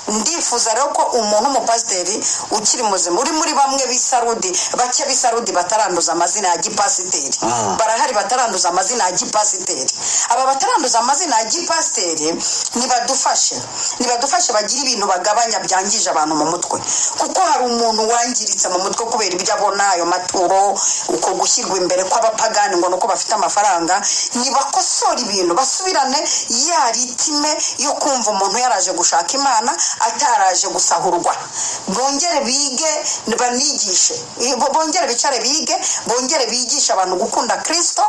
Ndifuza rero ko umuntu w'umupasiteri ukiri muzima, uri muri bamwe b'isarudi, bake b'isarudi bataranduza amazina ya gipasiteri, barahari bataranduza amazina ya gipasiteri. Aba bataranduza amazina ya gipasiteri nibadufashe, nibadufashe bagire ibintu bagabanya byangije abantu mu mutwe, kuko hari umuntu wangiritse mu mutwe kubera ibyo abona, ayo maturo, uko gushyirwa imbere kw'abapagani ngo ni uko bafite amafaranga. Nibakosora ibintu, basubirane ya rythme yo kumva umuntu yaraje gushaka Imana, ataraje gusahurwa. Bongere bige, banigishe, bongere bicare bige, bongere bigishe abantu gukunda Kirisito.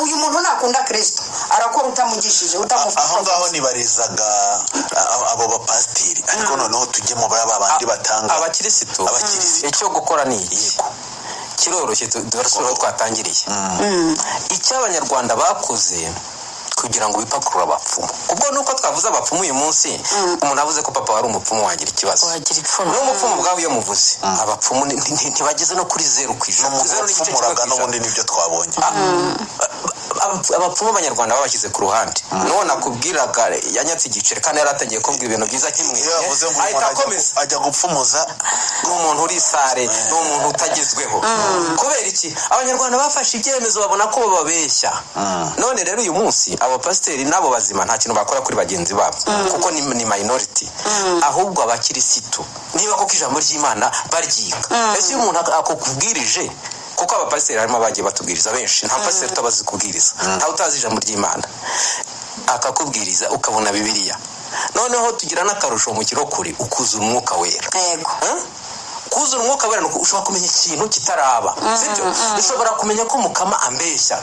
Uyu muntu nakunda Kirisito arakora utamugishije, utamufasha. Aho ngaho nibarizaga abo bapasiteri, ariko noneho tujye mu ba bandi batanga. Abakirisitu. Abakirisitu. Icyo gukora ni iki? Kiroroshye, turasubira aho twatangiriye. Icyo Abanyarwanda bakoze kugira ngo bipakurure abapfumu, ubwo nuko twavuze abapfumu uyu munsi, umuntu avuze ko papa wari umupfumu wagira ikibazo. Wagira ipfunwe. N'umupfumu ubwawe iyo muvuze abapfumu ntibageze no kuri 0%. N'umuntu 0.1%. wapfumuraga n'ubundi nibyo twabonye. Abapfumu b'Abanyarwanda babashyize ku ruhande. N'uwo nakubwiraga yanyatse igiceri kandi yari atangiye kumbwira ibintu byiza kimwe, Iyo yavuze ngo ahita umuntu ajya akomeza. Ajya gupfumuza. Ni umuntu uri sale, ni umuntu utagezweho. Kubera iki? Abanyarwanda bafashe ibyemezo, babona ko bababeshya. None rero uyu munsi abapasiteri n'abo bazima nta kintu bakora kuri bagenzi babo kuko ni minority. Ahubwo abakirisitu, niba koko ijambo ry'Imana baryiga, ese iyo umuntu akukubwirije, kuko abapasiteri harimo abagiye batubwiriza benshi, nta pasiteri utabazi kubwiriza, ntawe utazi ijambo ry'Imana, akakubwiriza ukabona Bibiliya, noneho tugira n'akarusho mu kirokore, ukuzura Umwuka Wera. Yego. Huh? Kuzura umwuka wera ni uko ushobora kumenya ikintu kitaraba, sibyo? Ushobora kumenya ko mukama ambeshya,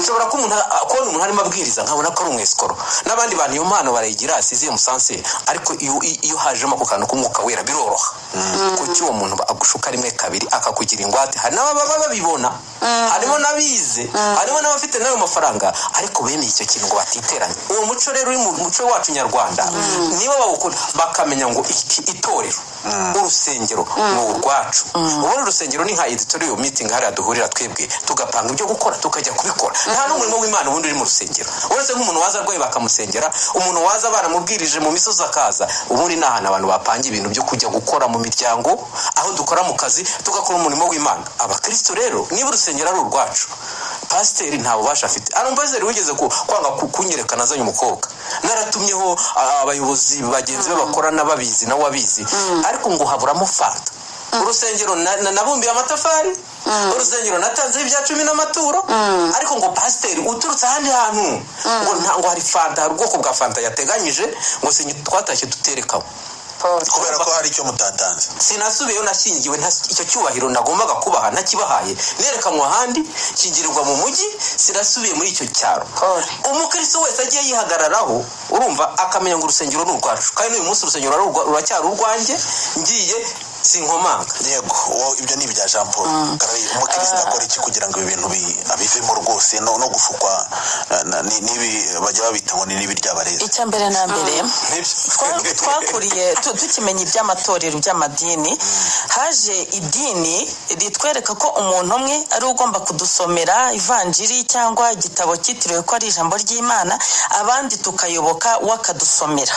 ushobora ko umuntu kubona umuntu arimo abwiriza nkabona ko ari umwesikoro, n'abandi bantu iyo mpano barayigira siziye musanse. Ariko iyo hajemo ako kantu k'umwuka wera biroroha. Kuki uwo muntu agushuka rimwe, kabiri, akakugira ingwate? Hari n'ababa babibona, harimo n'abize, harimo n'abafite n'ayo mafaranga, ariko bemeye icyo kintu ngo batiteranye. Uwo muco rero uri mu muco wacu nyarwanda, niba bawukora bakamenya ngo iki itorero, urusengero ni urwacu. Ubundi urusengero ni nka editorial meeting, hariya duhurira twebwe tugapanga ibyo gukora, tukajya kubikora. Nta n'umurimo w'Imana ubundi uri mu rusengero, uretse nk'umuntu waza arwaye bakamusengera, umuntu waza baramubwirije mu misozi akaza. Ubundi ni ahantu abantu bapanga ibintu byo kujya gukora mu miryango, aho dukora mu kazi, tugakora umurimo w'Imana. Abakristo rero, niba urusengero ari urwacu, pasiteri nta bubasha afite. Hari umupasiteri wigeze kwanga kunyerekana azanye umukobwa, naratumyeho abayobozi bagenzi be bakorana babizi, nawe abizi, ariko ngo haburamo fanta. Urusengero nabumbiye amatafari, urusengero natanzeho ibya cumi n'amaturo, ariko ngo pasiteri uturutse ahandi hantu ngo ngo hari fanta, hari ubwoko bwa fanta yateganyije, ngo sinye twatashye tuterekamo. Kubera ko hari icyo mutatanze. Sinasubiyeyo, nashyingiwe icyo cyubahiro nagombaga kubaha ntakibahaye, nerekanwa ahandi, kingirirwa mu mujyi, sinasubiye muri icyo cyaro. Pole. Umukristo wese agiye yihagararaho, urumva, akamenya ngo urusengero ni urwacu, kandi n'uyu munsi urusengero ruracyari urwanjye, ngiye sinkomanga. Yego, uwo ibyo ni ibya Jean Paul Karayi. Umukristo akora iki kugira ngo ibi bintu abivemo rwose, no gushukwa n'ibi bajya babita ngo ni n'ibi ry'abarezi? Icya mbere na mbere, Nibyo. Twakuriye tukimenya iby'amatorero, iby'amadini. Haje idini ritwereka ko umuntu umwe ari we ugomba kudusomera ivanjiri cyangwa igitabo cyitiriwe ko ari ijambo ry'Imana, abandi tukayoboka we akadusomera.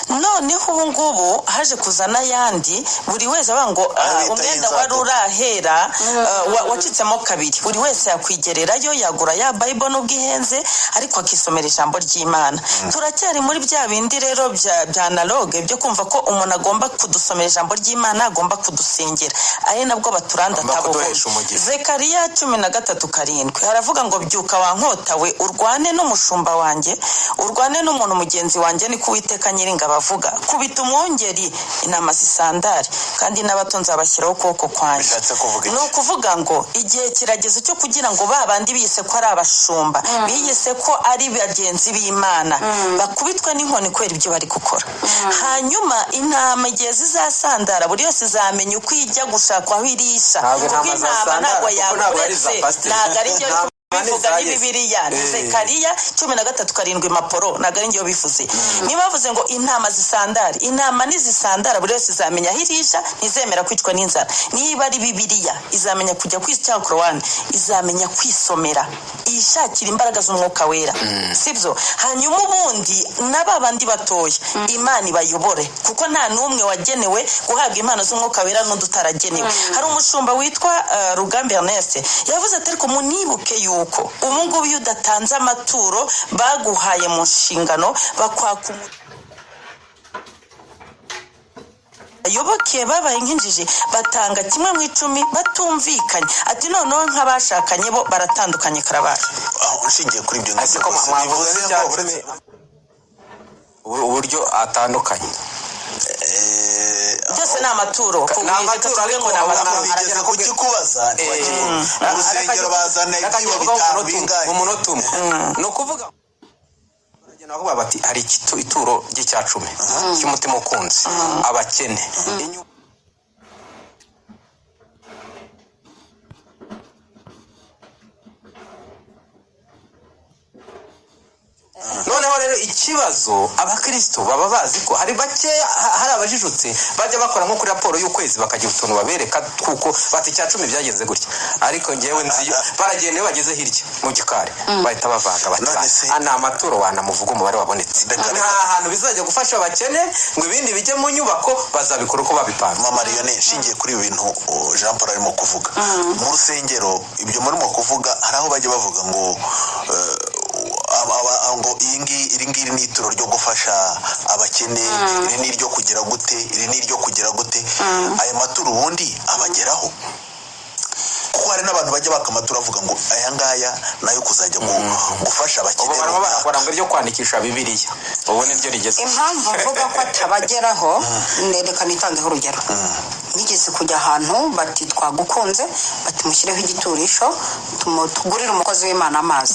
Noneho ubu ngubu haje kuza n'ayandi, buri wese avuga ngo Ayo bita umwenda inzaduka. wari urahera wacitsemo kabiri, buri wese yakwigererayo yagura ya Bible nubwo ihenze, ariko akisomera ijambo ry'Imana. Turacyari muri bya bindi rero bya analogue, byo kumva ko umuntu agomba kudusomera ijambo ry'Imana, agomba kudusengera, ari nabwo baturanda. Agomba kuduhesha umugisha. Zekariya 13:7 haravuga ngo: "Byuka wa nkota we, urwane n'umushumba wanjye, urwane n'umuntu mugenzi wanjye, niko Uwiteka Nyiringabo avuga. Kubita umwungeri, intama zisandare, kandi n'abato nzabashyiraho ukuboko kwanjye." Bishatse kuvuga iki? Ni ukuvuga ngo igihe kirageze cyo kugira ngo ba bandi biyise ko ari abashumba, biyise ko ari bagenzi b'Imana, bakubitwe n'inkoni kubera ibyo bari gukora. Hanyuma intama igihe zizasandara, buri yose izamenya uko ijya gushaka aho irisha. Ntabwo Kuko intama intama zasandara, ntabwo kuko ntabwo ari iza yakuretse, pasiteri. ntabwo ari njye Intama ni bivuga, iza ni Yesu. Bibiliya, ni Zekariya 13:7 impapuro, ntabwo ari njyewe bivuze. Niba bavuze ngo intama zisandare, intama nizisandara buri wese izamenya aho irisha, ntizemera kwicwa n'inzara. Niba ari Bibiliya izamenya kujya kwisi, cyangwa Korowani izamenya kwisomera, yishakira imbaraga z'umwuka wera, sibyo? Hanyuma ubundi na ba bandi batoya Imana ibayobore, kuko nta n'umwe wagenewe guhabwa impano z'umwuka wera n'undi utaragenewe. Hari umushumba witwa Rugamba Ernest yavuze ati: "Ariko munibuke yuko ubu ngubu iyo udatanze amaturo baguhaye mu nshingano, bakwaka ayoboke babaye nk'injiji, batanga kimwe mu icumi batumvikanye." Ati: "Noneho nk'abashakanye bo baratandukanye, karabaye." Aho nshingiye kuri ibyo ngibyo Ese ko rwose, mwavuze bivuze n'ibya ngo cumi, uburyo atandukanye? Byose ni amaturo. Ni amaturo, ariko ngo ni amaturo. Bigeze kukikubaza ntiwakivuga. Mu rusengero bazana Reka ibyibo ngiye kuvuga bitanu mu munota umwe, bingahe? mu munota umwe. Ni ukuvuga baragenda bakavuga bati hari ituro ry'icya cumi cy'umutima ukunze, abakene. Noneho rero ikibazo, abakristo baba bazi ko hari bakeya, hari abajijutse bajya bakora nko kuri raporo y'ukwezi, bakagira utuntu babereka twuko bati icya cumi byagenze gutya. Ariko ngewe nzi iyo baragenda, iyo bageze hirya mu gikari bahita bavanga bati None se- "Ah, ni amaturo wanamuvuga umubare wabonetse." Reka- Nta hantu bizajya gufasha abakene ngo ibindi bijye mu nyubako, bazabikora uko babipanze. Mama Lionel, nshingiye kuri ibi bintu Jean Paul arimo kuvuga, mu rusengero ibyo murimo kuvuga, hari aho bajya bavuga ngo ngo iyi ngiyi, iri ngiri ni ituro ryo gufasha abakene, iri ni iryo kugira gute, iri ni iryo kugira gute. Aya maturo ubundi abageraho? Kuko hari n'abantu bajya baka amaturo avuga ngo aya ngaya nayo kuzajya gufasha abakene Ubu barimo runaka. barakora ngo iryo kwandikisha Bibiliya, ubu niryo rigeze. Impamvu mvuga ko atabageraho, reka nitangeho urugero. Nigeze kujya ahantu bati twagukunze, bati mushyireho igiturisho, tugurire umukozi w'Imana amazi.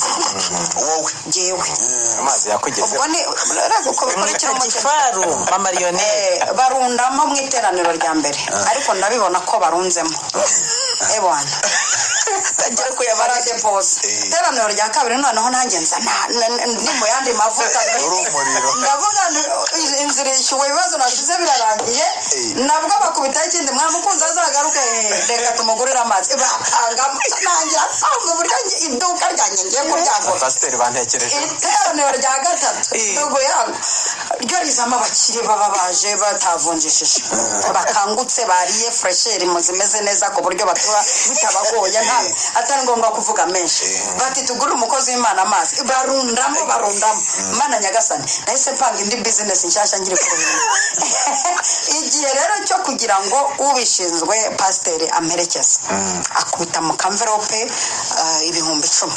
Wowe? Jyewe. Amazi yakugezeho. Ubwo ni reka uko bikurikira umukino. Gifaru mama Lionel. Barundamo mu iteraniro rya mbere, ariko ndabibona ko barunzemo ebwana. Tangira kuyabara. Baradepoza. Iteraniro rya kabiri noneho nanjye nza ndi mu yandi mavuta. Uri umuriro. Ndavuga nti, inzira ishyuwe, ibibazo nashize birarangiye. Nabwo bakubitaho ikindi, mwamukunzi azagaruke, reka tumugurire amazi. Bapangamo, nanjye mu buryo iduka ryanjye ngiye kuryagura. Pasiteri bantekereje. Iteraniro rya gatatu, ndugu yangu, ryo rizamo abakire baba baje batavunjishije, bakangutse, bariye fresheri mu zimeze neza ku buryo batura bitabagoye, nta atari ngombwa kuvuga menshi. Bati tugure umukozi w'Imana amazi, barundamo, barundamo. Mana nyagasani, nahise mpanga indi bizinesi nshyashya ngiri ku ruhimbi. Igihe rero cyo kugira ngo ubishinzwe, pasiteri, amperekeze, akubita mu kamverope 10,000,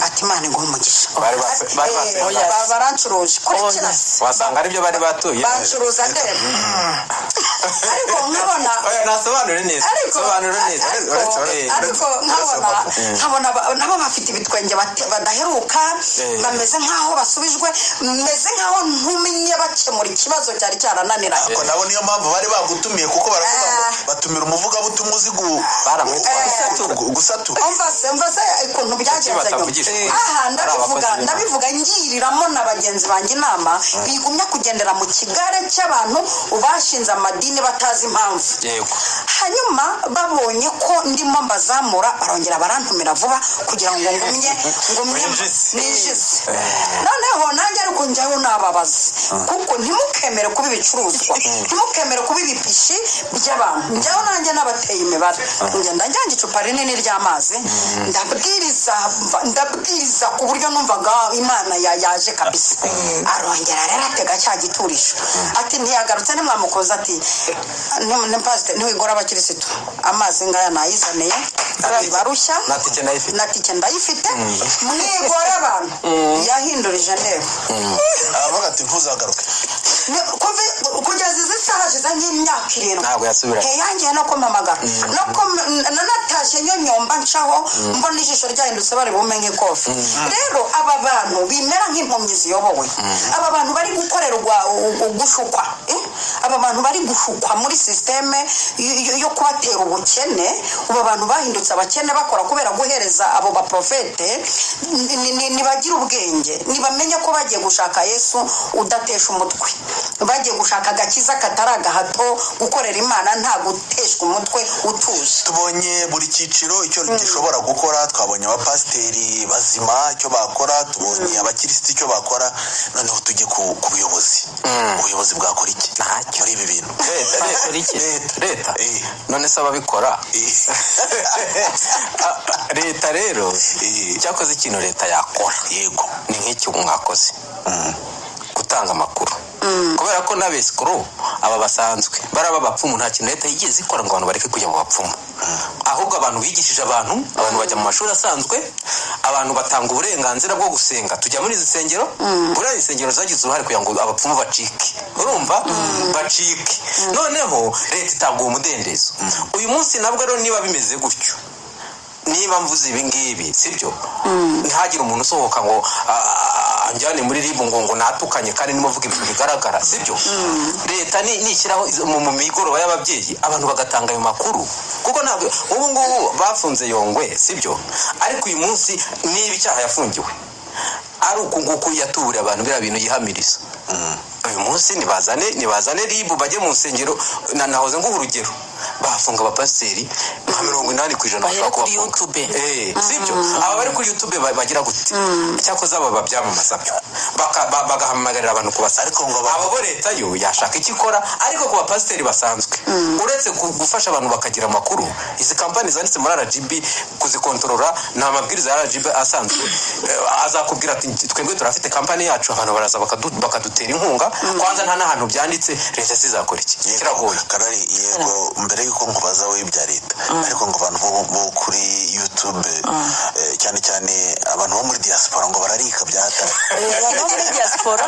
ati Imana iguhe umugisha. Bari bari Oya. Barancuruje kurikira. Wasanga aribyo bari batuye. Bancuruza ndeba, ariko nkabona Oya, nasobanure neza. Ariko Sobanure neza. ariko nkabona nabo bafite ibitwenge badaheruka. Bameze nk'aho basubijwe, meze nk'aho ntumenye bakemura ikibazo cyari cyarananiranye. Ariko nabo niyo mpamvu bari bagutumiye, kuko baravuga ngo batumira umuvugabutumwa uzi Baramwitwaye. gusatura. Umva se ukuntu byagenze nyuma. Batavugisha ukuri. Aha Ari ndabivuga. abakozi b'Imana. Ndabivuga ngiriramo na bagenzi banjye inama bigumya kugendera mu kigare cy'abantu bashinze amadini batazi impamvu. Hanyuma babonye ko ndimo mbazamura, barongera barantumira vuba kugira ngo ngumye Winjize. ninjize. Noneho nanjye ariko njyaho nababaza, kuko ntimukemere kuba ibicuruzwa, ntimukemere kuba ibipishi by'abantu. Njyaho nanjye nabateye imibare, ngenda njyanye icupa rinini ry'amazi, ndabwiriza, ndabwiriza ku buryo numvaga Imana yaje kabisa. Arongera rero atega cya giturisho, ati ntiyagarutse, ntimwamukoza, ati pasiteri, ntiwigora abakirisitu, amazi ngaya nayizaniye, barushya. Na tike ndayifite. Na tike ndayifite, mwigora abantu. Yahindurije ndeba. Aravuga ati ntuzagaruke. Kugeza izi saha hashize nk'imyaka 7. Ntabwo yasubiranye. Yangiye no kumpamagara no nanatashye nyonyomba, ncaho mbona ijisho ryahindutse, bari bume nk'ikofi. Rero aba bantu bimera nk'impumyi ziyobowe, aba bantu bari gukorerwa gushukwa, eh? Aba bantu bari gushukwa muri sisiteme yo kubatera ubukene, ubu abantu bahindutse abakene bakora kubera guhereza abo baprofete. Nibagire ubwenge, nibamenye ko bagiye gushaka Yesu udatesha umutwe, bagiye gushaka agakiza katari agahato, gukorera Imana nta guteshwa umutwe, utuje. Tubonye buri cyiciro icyo gishobora gukora, twabonye abapasiteri bazima icyo bakora, tubonye abakirisitu icyo bakora, noneho tujye ku buyobozi. Ubuyobozi bwakora iki Ntacyo. muri ibi bintu? Leta, Bakora iki? leta. Eh. None se ababikora? Leta rero, cyakoze ikintu leta yakora ni nk'icyo mwakoze, gutanga amakuru, kubera ko n'abesikoro aba basanzwe bari abapfumu, nta kintu leta yigeze ikora ngo abantu bareke kujya mu bapfumu. Ahubwo abantu bigishije abantu, abantu bajya mu mashuri asanzwe, abantu batanga uburenganzira bwo gusenga, tujya muri izi nsengero. Buriya insengero zagize uruhare kugira ngo abapfumu bacike, urumva, bacike. Noneho leta itanga uwo mudendezo. Uyu munsi nabwo rero niba bimeze gutyo, niba mvuze ibi ngibi sibyo, ntihagire umuntu usohoka ngo anjyane muri RIB ngo natukanye, kandi ndimo mvuga ibintu bigaragara, sibyo? Leta nishyiraho mu migoroba y'ababyeyi, abantu bagatanga ayo makuru, kuko ntabwo ubu ngubu bafunze Yongwe, sibyo? Ariko uyu munsi niba icyaha yafungiwe ari uku nguku yatuburiye abantu, biriya bintu yihamiriza uyu munsi, nibazane RIB bajye mu nsengero. Nahoze nguha urugero, bafunga abapasiteri nka 80%. Bahere Bashobora kuri kubafunga. YouTube. Sibyo? Aba bari kuri YouTube bagira gute? Cyakoze aba babyamamaza byo bagahamagarira abantu kubasaba. Ariko ngo abo bo leta yo yashaka icyo ikora, ariko ku bapasiteri basanzwe, uretse gufasha abantu bakagira amakuru, izi kampani zanditse muri RGB kuzikontorora ni amabwiriza ya RGB asanzwe. Azakubwira ati twebwe turafite kampani yacu, abantu baraza bakadutera inkunga. Kwanza nta n'ahantu byanditse. Leta zizakora iki? Kiragoye. Karari, yego, mbere y'uko nkubaza wowe ibya leta. Ariko ngo abantu bo kuri YouTube, cyane cyane abantu bo muri diaspora, ngo bararika bya hatari. Abantu bo muri diaspora,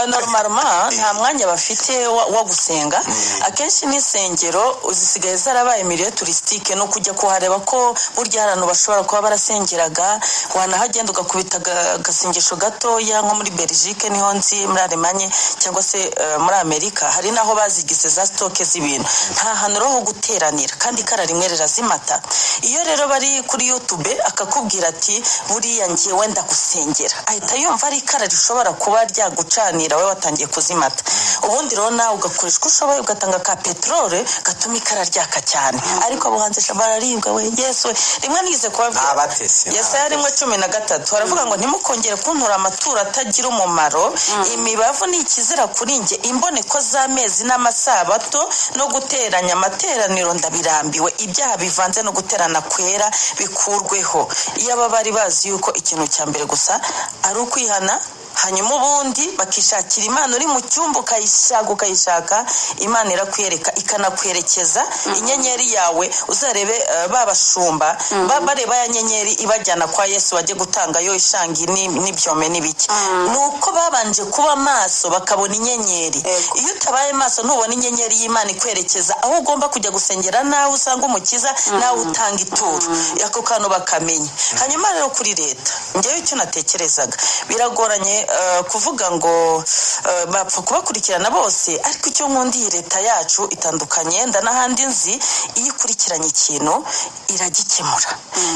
normalement nta mwanya bafite wo gusenga. Akenshi n'insengero zisigaye zarabaye milieu touristique, no kujya kuhareba ko burya hari ahantu bashobora kuba barasengeraga, wanahagenda ugakubita agasengesho gatoya. Nko muri Belgique niho nzi, muri Alemanye cyangwa se muri Amerika, hari n'aho bazigize za stock z'ibintu. Nta hantu rero ho guteranira, kandi ikara rimwe rirazimata. Iyo rero bari kuri YouTube akakubwira ati: "Buriya ngewe ndagusengera," ahita yumva ari ikara rishobora kuba ryagucanira wowe watangiye kuzimata. Ubundi rero nawe ugakoresha uko ushoboye, ugatanga ka peteroli gatuma ikara ryaka cyane. Ariko abo hanze sha bararibwa we, Yesu we! Rimwe nize kubabwira Ni abatesi, ni Yesaya 1:13 haravuga ngo: "Ntimukongere kuntura amaturo atagira umumaro, imibavu ni ikizira kuri njye, imboneko z'amezi n'amasabato no guteranya amateraniro ndabirambiwe. Ibyaha bivanze no guterana kwera bikurweho." Iyo aba bari bazi yuko ikintu cya mbere gusa ari ukwihana, hanyuma ubundi bakishakira Imana. Uri mu cyumba ukayishaka, ukayishaka, Imana irakwiyereka, ikanakwerekeza inyenyeri yawe. Uzarebe ba bashumba bareba ya nyenyeri ibajyana kwa Yesu, bajye gutangayo ishangi n'ibyome n'ibiki, ni uko babanje kuba maso bakabona inyenyeri. Iyo utabaye maso ntubona inyenyeri y'Imana ikwerekeza aho ugomba kujya gusengera, nawe usanga Umukiza, nawe utanga ituro, ako kantu bakamenya. Hanyuma rero kuri leta, ngewe icyo natekerezaga, biragoranye kuvuga ngo bapfa kubakurikirana bose, ariko icyo nkundiye leta yacu itandukanye nda n'ahandi nzi, iyo ikurikiranye ikintu iragikemura.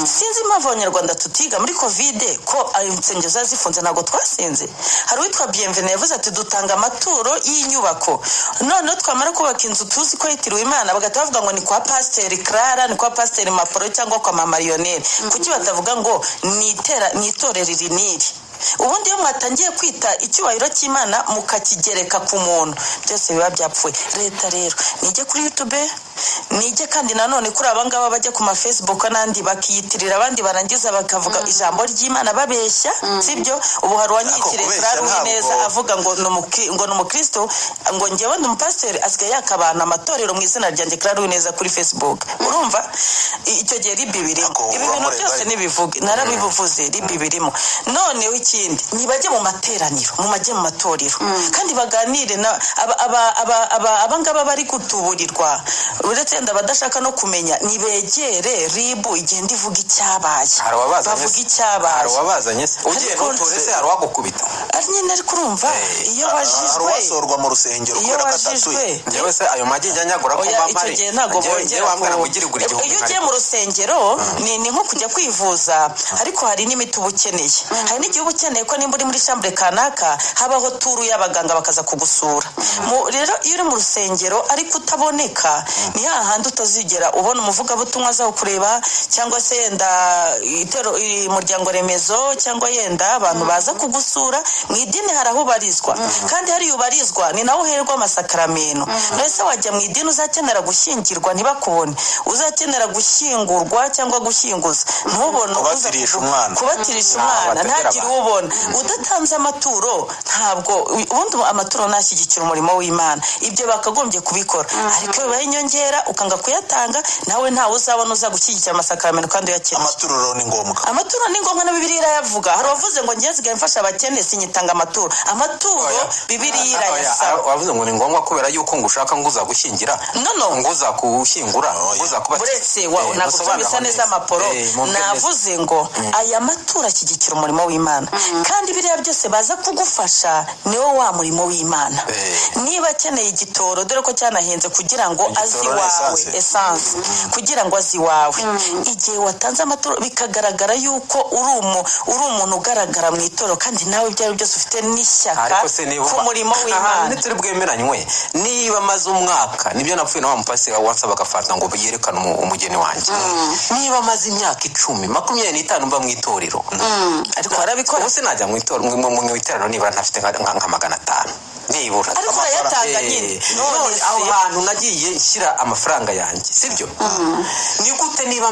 Sinzi impamvu Abanyarwanda tutiga. Muri Covid ko ayo insengero zari zifunze, ntabwo twasenze? Hari uwitwa Bienvenu yavuze ati: "Dutanga amaturo y'inyubako, noneho twamara kubaka inzu tuzi ko yitiriwe Imana, bagahita bavuga ngo ni kwa Pasiteri Clara, ni kwa Pasiteri Maporo cyangwa kwa Mama Lionel. Kuki batavuga ngo ni itorero iri n'iri?" Ubundi iyo mwatangiye kwita icyubahiro cy'Imana mukakigereka ku muntu, byose biba byapfuye. Leta rero nijye kuri YouTube, nijye kandi nanone kuri aba ngaba bajya ku ma Facebook n'andi bakiyitirira abandi, barangiza bakavuga ijambo ry'Imana babeshya, sibyo? Ubu hari uwanyitiriye Ariko Clara kubeshya Uwineza, avuga ngo ni umukristo, ngo njyewe ndi umupasiteri, asigaye yaka abantu amatorero mu izina ryanjye Clara Uwineza kuri Facebook. Urumva icyo gihe RIB birimo. Ariko Ibi bintu uramurega byose ariko. nibivuge, narabivuze, RIB birimo. Noneho ikindi, nibajye mu materaniro, mu majye mu matorero, kandi baganire na abangaba bari gutuburirwa. Uretse yenda abadashaka no kumenya, nibegere RIB igenda ivuga icyabaye. Hari uwabazanye Bavuga se? icyabaye. Hari uwabazanye se? Ugiye Ariko ntuture se, hari uwagukubita? Ari nyine, ariko urumva iyo Hari wajijwe uwasorwa mu rusengero iyo kubera ko atatuye. wajijwe. Njyewe se ayo magi njya nyagura ko Oya, mba icyo mpari? gihe ntabwo Njyewe bongera wambwira ngo ugire ugura 1000. Iyo ugiye mu rusengero ni nko kujya kwivuza, ariko hari n'imiti uba ukeneye. Hari n'igihe uba ukeneye ko nimba uri muri chambre kanaka habaho tour y'abaganga bakaza kugusura. Rero iyo uri mu rusengero ariko utaboneka, ni hahandi utazigera ubona umuvugabutumwa aza kukureba, cyangwa se yenda umuryango remezo, cyangwa yenda abantu baza kugusura. Mu idini hari aho ubarizwa, kandi hariya ubarizwa ni naho uherwa amasakaramentu. Mbese wajya mu idini uzakenera gushyingirwa ntibakubone, uzakenera gushyingurwa cyangwa gushyinguza ntubone uza Kubatirisha umwana. Kubatirisha Ntaho umwana bategera ntagire abantu. ubona udatanze amaturo. Ntabwo ubundi amaturo ntashyigikira umurimo w'Imana, ibyo bakagombye kubikora, ariko iyo bibaye inyongera ukanga kuyatanga, nawe ntawe uzabona uza gushyigikira amasakaramentu kandi uyakeneye. Amaturo rero ni ngombwa. Amaturo ni ngombwa, na Bibiliya irayavuga. Hari uwavuze ngo ngiye nsigaye mfasha abakene, sinyitanga amaturo. Amaturo Oya. Bibiliya Oya, irayasaba. wavuze ngo ni ngombwa kubera yuko ngo ushaka ngo uza gushyingira, No, no. ngo uza gushyingura, ngo uza kuba Uretse ntabwo byumvise neza amaporo. Navuze ngo aya maturo ashyigikira umurimo w'Imana, kandi biriya byose baza kugufasha niwo wa murimo w'Imana. Niba akeneye igitoro, dore ko cyanahenze, kugira ngo aze Igitoro ni iwawe, essence. essence, kugira ngo aze iwawe, igihe watanze amaturo bikagaragara yuko uri umuntu ugaragara mu itorero, kandi nawe ibyo ari byo byose ufite n'ishyaka Ariko se niba ku murimo Aha, w'Imana. ntituri bwemeranywe? Niba amaze umwaka, nibyo napfuye na wa mupasiteri wansabaga fanta ngo yerekane umugeni wanjye, niba amaze imyaka 10, 25 mba mu itorero, Ariko warabikora. Ubu sinajya mu itorero, mu iteraniro, nibura ntafite nka 500 nibura. Nibura. Ariko urayatanga nyine. None None aho se- hantu nagiye nshyira amafaranga yanjye, sibyo? Ni gute niba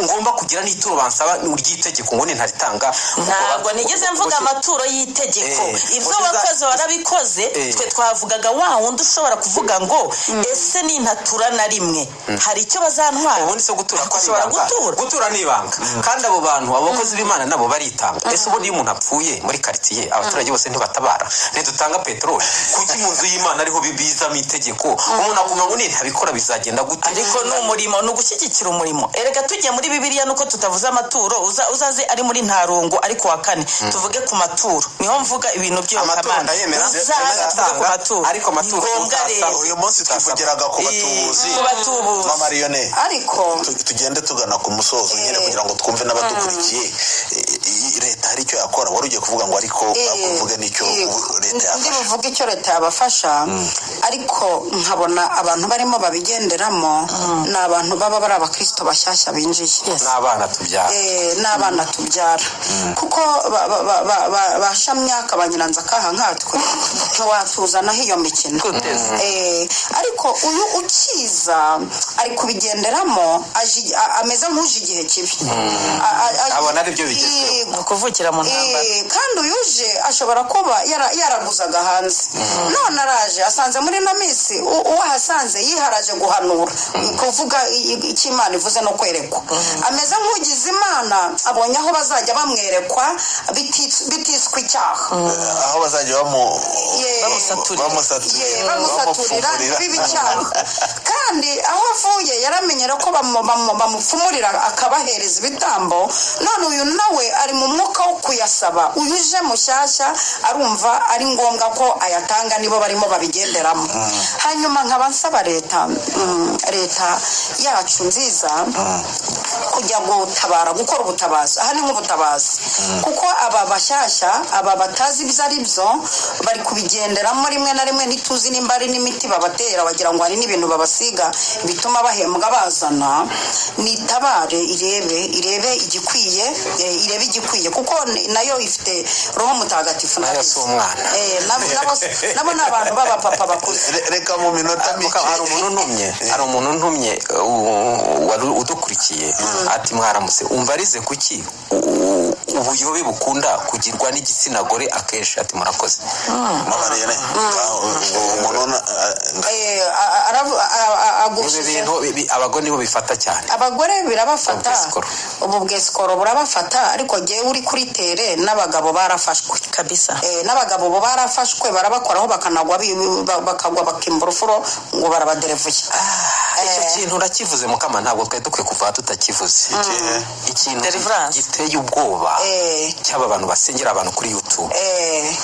ngomba kugira n'ituro bansaba ry'itegeko ngo nintaritanga? Ntabwo nigeze mvuga amaturo y'itegeko. Ibyo wakoze warabikoze. Twe twavugaga wa wundi ushobora kuvuga ngo: "Ese nintatura na rimwe hari icyo bazantwara?" Ubundi se gutura ko ari Ushobora ibanga? gutura. Gutura ni ibanga, kandi abo bantu, abo bakozi b'Imana nabo baritanga. Ese ubundi iyo umuntu apfuye muri karitsiye, abaturage bose ntibatabara? Ntidutanga peteroli? Kuki mu nzu y'Imana ariho bizamo itegeko, umuntu akumva ngo nintabikora bizagenda gute? Ariko ni umurimo, ni ugushyigikira umurimo. Erega tugiye muri Bibiliya, nuko tutavuze amaturo, uzaze ari muri ntarongo, ariko wa kane tuvuge ku maturo, niho mvuga ibintu Amaturo by'iyobokamana. ndayemera, Uzaze tuvuge ku maturo. ariko amaturo Ni ngombwa utasaba. rero. Uyu munsi twivugiraga ku batubuzi. Ku batubuzi. Mama Lionel, Ariko tugende tugana ku musozo nyine kugira ngo twumve n'abadukurikiye. Leta hari icyo yakora? Wari ugiye kuvuga ngo ariko uvuge n'icyo leta Ndi yafasha. buvuge icyo leta yabafasha, ariko nkabona abantu barimo babigenderamo ni abantu baba bari abakristo bashyashya binjiye. N'abana tubyara. N'abana tubyara, kuko ba shamyaka ba nyiranzakaha nkatwe ntiwatuzanaho iyo mikino. Ariko uyu ukiza ari kubigenderamo, ameze nk'uje igihe kibi. Abona aribyo bigezweho. Yego. Ni ukuvukira mu ntambara. Kandi uyuje ashobora kuba yaraguzaga hanze, none araje asanze muri ino minsi uwo ahasanze yiharaje guhanura, kuvuga icyo Imana ivuze no kwerekwa. Ameze nk'ugize Imana abonye aho bazajya bamwerekwa bitiswe icyaha. Aho bazajya Bamusaturira. Bamusaturira. Bamusaturira bamupfumurira. Biba icyaha, kandi aho avuye yaramenyera ko bamupfumurira akabahereza ibitambo. None uyu nawe ari mu mwuka wo kuyasaba. Uyu uje mushyashya arumva ari ngombwa ko ayatanga, nibo barimo babigenderamo. Hanyuma nkaba nsaba leta, leta yacu nziza, kujya gutabara, gukora ubutabazi. Aha ni nk'ubutabazi, kuko aba bashyashya, aba batazi ibyo ari byo, bari kubigenderamo. Rimwe na rimwe ntituzi nimba ari n'imiti babatera, wagira ngo hari n'ibintu babasiga bituma bahembwa bazana. Nitabare, irebe igikwiye, irebe igikwiye, kuko nayo ifite Roho Mutagatifu. Nayo si umwana. Nabo ni abantu b'abapapa bakuze. Reka mu minota mike. Hari umuntu ntumye, wari udukurikiye, ati: "Mwaramutse, umva arize, kuki ubuyobe bukunda kugirwa n'igitsina gore akenshi?" Ati: "Murakoze." Mama Lionel, ubwo umuntu Ibi Agushije bintu abagore nibo bifata cyane. Abagore birabafata. Ubwesikoro. Ubu bwesikoro burabafata, ariko jyewe uri kuri tere n'abagabo barafashwe. Kabisa. N'abagabo bo barafashwe, barabakoraho bakanagwa, bakagwa bakimba urufuro ngo barabaderevuye. Icyo kintu urakivuze, Mukama, ntabwo twari dukwiye kuva tutakivuze, ikintu Deliverance. giteye ubwoba cy'aba bantu basengera abantu kuri YouTube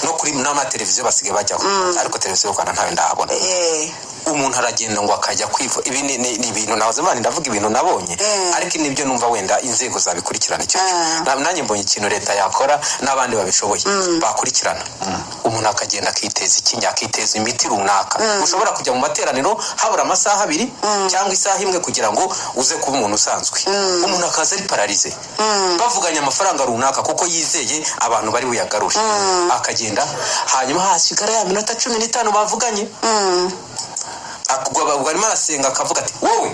no kuri n'amateleviziyo basigaye bajyaho, ariko televiziyo y'u Rwanda ntayo ndahabona. Umuntu aragenda ngo akajya kwivu ibi ni ibintu nahoze mbana ndavuga, ibintu nabonye, ariko nibyo numva wenda inzego zabikurikirana icyo cyo. Nanjye mbonye ikintu leta yakora n'abandi babishoboye bakurikirana. Umuntu akagenda akiteza ikinya, akiteza imiti runaka. Ushobora kujya mu materaniro habura amasaha 2 cyangwa isaha 1 kugira ngo uze kuba umuntu usanzwe, umuntu akaza ari pararize, bavuganye amafaranga runaka kuko yizeye abantu bari buyagarure, akagenda, hanyuma hasigara ya minota 15 bavuganye, ubwo arimo arasenga, akavuga ati: "Wowe",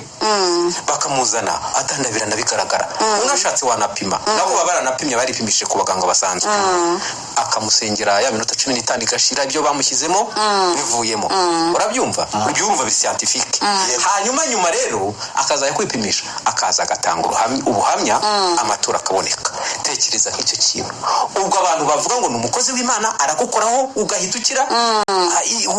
bakamuzana atandabirana bigaragara. Unashatse wanapima, nabo baba baranapimye, baripimishije ku baganga basanzwe. Akamusengera, ya minota 15 igashira, ibyo bamushyizemo bivuyemo. Urabyumva, ubyumva bi scientifique. Hanyuma nyuma rero akazajya kwipimisha, akaza agatanga ubuhamya, amaturo akaboneka. Tekereza nk'icyo kintu, ubwo abantu bavuga ngo ni umukozi w'Imana, aragukoraho ugahita ukira.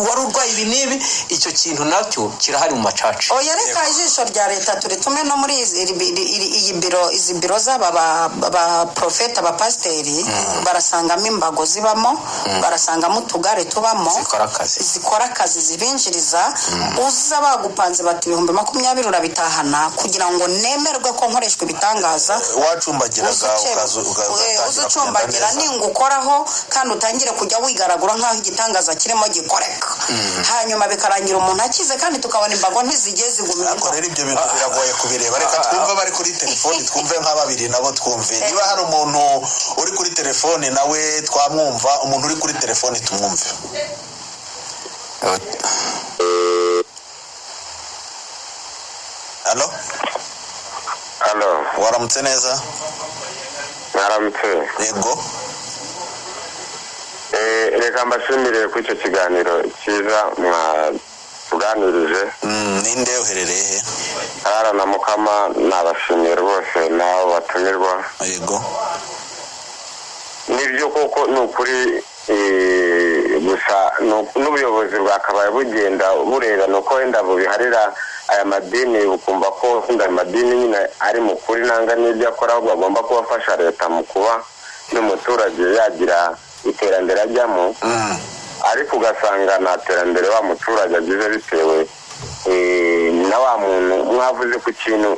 Wari urwaye ibi n'ibi. Icyo kintu nacyo kirahari mu macaca. Oya, reka ijisho rya leta turitume no muri iyi biro, izi biro z'aba ba profeta, abapasiteri, barasangamo imbago zibamo, barasangamo utugare tubamo. Zikora akazi. Zikora akazi, zibinjiriza. Uza bagupanze bati: "20,000 urabitahana kugira ngo nemerwe ko nkoreshwa ibitangaza." Wacumbagiraga ukaza ugatangira Uzucumbagira kugenda neza. Ningukoraho kandi utangire kujya wigaragura nk'aho igitangaza kirimo gikoreka, hanyuma bikarangira umuntu akize, kandi tukabona imbago ntizigiye zigumira. Ariko rero ibyo bintu biragoye kubireba. Reka twumve abari kuri telefoni, twumve nka babiri nabo, twumve niba hari umuntu uri kuri telefoni nawe twamwumva. Umuntu uri kuri telefoni tumwumve. Alo? Halo, Waramutse neza? Mwaramutse. Yego. Reka mbashimire kuri icyo kiganiro cyiza mwatuganirije. Ninde, uherereye he? Karara na Mukama, nabashimiye rwose n'abo batumirwa. Yego. Nibyo koko, ni ukuri, gusa n'ubuyobozi bwakabaye bugenda bureba, ni uko wenda bubiharira aya madini, bukumva ko wenda ayo madini nyine ari mu kuri nanga n'ibyo akora, ahubwo agomba kuba afasha leta mu kuba n'umuturage yagira iterambere ajyamo, ariko ugasanga nta terambere wa muturage agize bitewe na wa muntu mwavuze ku kintu,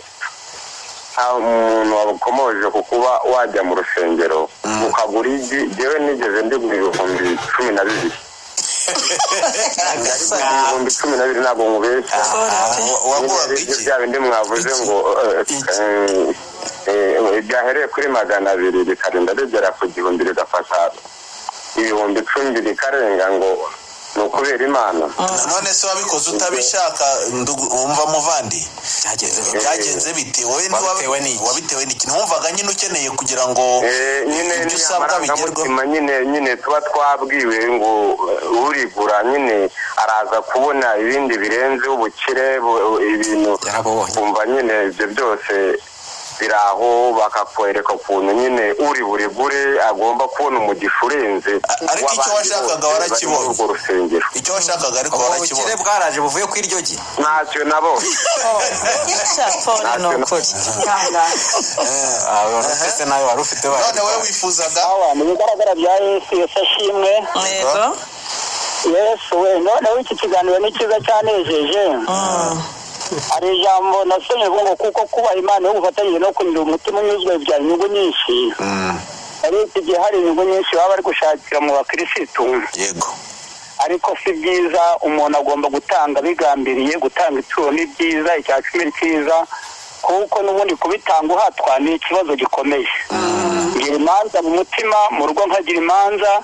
nta muntu wakomoje ku kuba wajya mu rusengero ukagura igi. Jyewe nigeze ndigura 12,000, 12,000, ntabwo nkubeshya. Waguraga Ibyo iki? Bya bindi mwavuze ngo byahereye kuri 200 bikarinda bigera ku 1000, rigafasha 10,000 rikarenga, ngo ni ukubera Imana. None se wabikoze utabishaka, wumva muvandi? Byagenze bite? Byagenze bite wowe? Wabitewe n'iki? Wabitewe n'iki? Ntiwumvaga nyine ukeneye kugira ngo Nyine ibyo ni usabwa bigerweho? amarangamutima nyine tuba twabwiwe ngo urigura nyine araza kubona ibindi birenze ubukire, ibintu Yarabubonye. Kumva nyine ibyo byose biri aho, bakakwereka ukuntu nyine uri burigure agomba kubona umugisha urenze Ariko icyo w'abandi washakaga bose bari muri warakibonye. urwo rusengero. Icyo washakaga ariko Ubwo bukire warakibonye? bwaraje buvuye ku iryo gi? Ntacyo nabo. Sha Paul, ni ukuri. Se nawe wari ufite None wowe wifuzaga? Awa, mu bigaragara bya Yesu, Yesu ashimwe. Yego. Yesu we, noneho iki kiganiro ni cyiza, cyanejeje. Hari ijambo nasomye rivuga ngo kuko kubaha Imana iyo gufatanyije no kunyura umutima unyuzwe bibyara inyungu nyinshi. Ari iki gihe hari inyungu nyinshi baba bari gushakira mu bakirisitu, ariko si byiza. Umuntu agomba gutanga bigambiriye. Gutanga ituro ni byiza, icya cumi ni cyiza, kuko n'ubundi kubitanga uhatwa ni ikibazo gikomeye. Ngira imanza mu mutima, mu rugo nkagira imanza,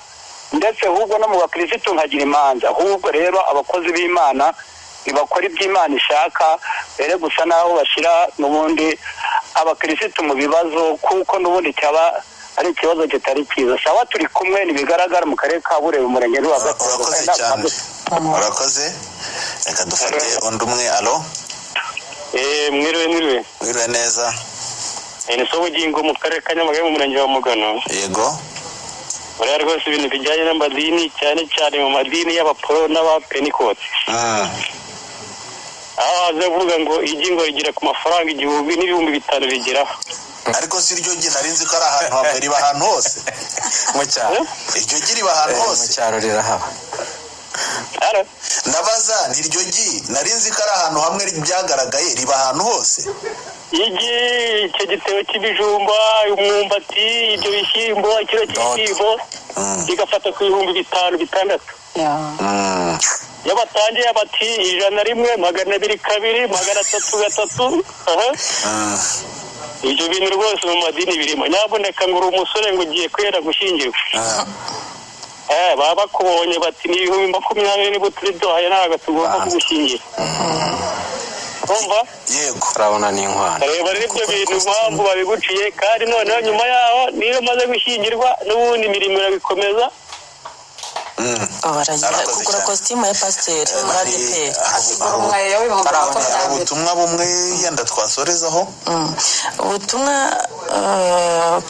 ndetse ahubwo no mu bakirisitu nkagira imanza. Ahubwo rero abakozi b'Imana ntibakora ibyo Imana ishaka mbere gusa n'aho bashyira n'ubundi abakirisitu mu bibazo, kuko n'ubundi cyaba ari ikibazo kitari cyiza. Sawa, turi kumwe, ntibigaragara mu karere ka Burera, umurenge wa Gatatu. Urakoze cyane, urakoze. Reka dufate undi umwe. Alo? Mwiriwe, mwiriwe. Mwiriwe neza. Ni Sobugingo mu karere ka Nyamagabe, mu murenge wa Mugano. Yego. Buriya rwose ibintu bijyanye n'amadini, cyane cyane mu madini y'abaporo n'abapenikoti, aho haza kuvuga ngo igi ngo rigera ku mafaranga 1000 n'5,000 bigeraho. Ariko si iryo gi nari nzi ko ari ahantu hamwe, riba ahantu hose? Mu cyaro. Iryo gi riba ahantu Mu hose? cyaro rirahaba. Halo? Ndabaza nti iryo gi nari nzi ko ari ahantu hamwe byagaragaye, riba ahantu hose? Igi, icyo gitebo cy'ibijumba, umwumbati, ibyo bishyimbo, ikiro cy'ibishyimbo bigafata ku 5,000, 6,000. Iyo batangiye bati 100 rimwe, 200 kabiri, 300 gatatu, aha. Ibyo bintu rwose mu madini birimo. Nyabuneka ngo uri umusore, ngo ugiye kwera gushyingirwa, baba bakubonye bati ni 20,000 niba turi duhaye, ntabwo tugomba kugushyingira, urumva? Yego. Urabona n'inkwano. Reba rero ibyo bintu impamvu babiguciye, kandi noneho nyuma yaho niyo umaze gushyingirwa n'ubundi imirimo irabikomeza. Baragira Arakoze kugura cyane. kositimu ya pasiteri muri ADEPR. Asigura umweyo w'ibihumbi Hari makumyabiri. ubutumwa bumwe yenda twasorezaho. Ubutumwa,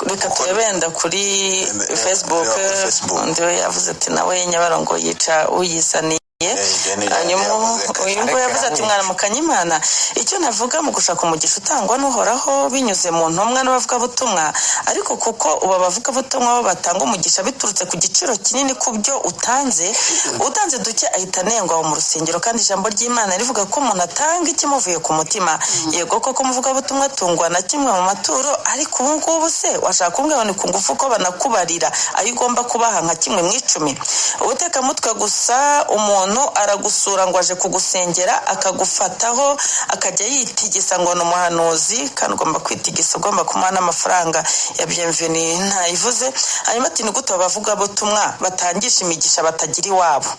reka turebe wenda kuri Facebook. Reba kuri Facebook. Undi we yavuze ati nawe Nyabarongo yica uyizaniye. Ibyo ni Hanyuma yavuze. uyu nguyu yavuze ati mwaramukanye Imana, icyo navuga mu gushaka umugisha utangwa n'Uhoraho binyuze mu ntumwa n'abavugabutumwa, ariko kuko ubu abavugabutumwa bo batanga umugisha biturutse ku giciro kinini ku byo utanze, utanze duke ahita anengwa aho mu rusengero, kandi ijambo ry'Imana rivuga ko umuntu atanga ikimuvuye ku mutima. Yego koko umuvugabutumwa atungwa na kimwe mu maturo, ariko ubu ngubu se washaka kumbwira ngo ni ku ngufu ko banakubarira ayo ugomba kubaha nka kimwe mu icumi? Ubutekamutwe gusa. Umuntu aragusura ngo aje kugusengera, akagufataho akajya yitigisa ngo ni umuhanuzi, kandi ugomba kwitigisa ugomba kumuha n'amafaranga ya bienvenue ntayivuze. Hanyuma ati ni gute abavugabutumwa batangisha imigisha batagira iwabo?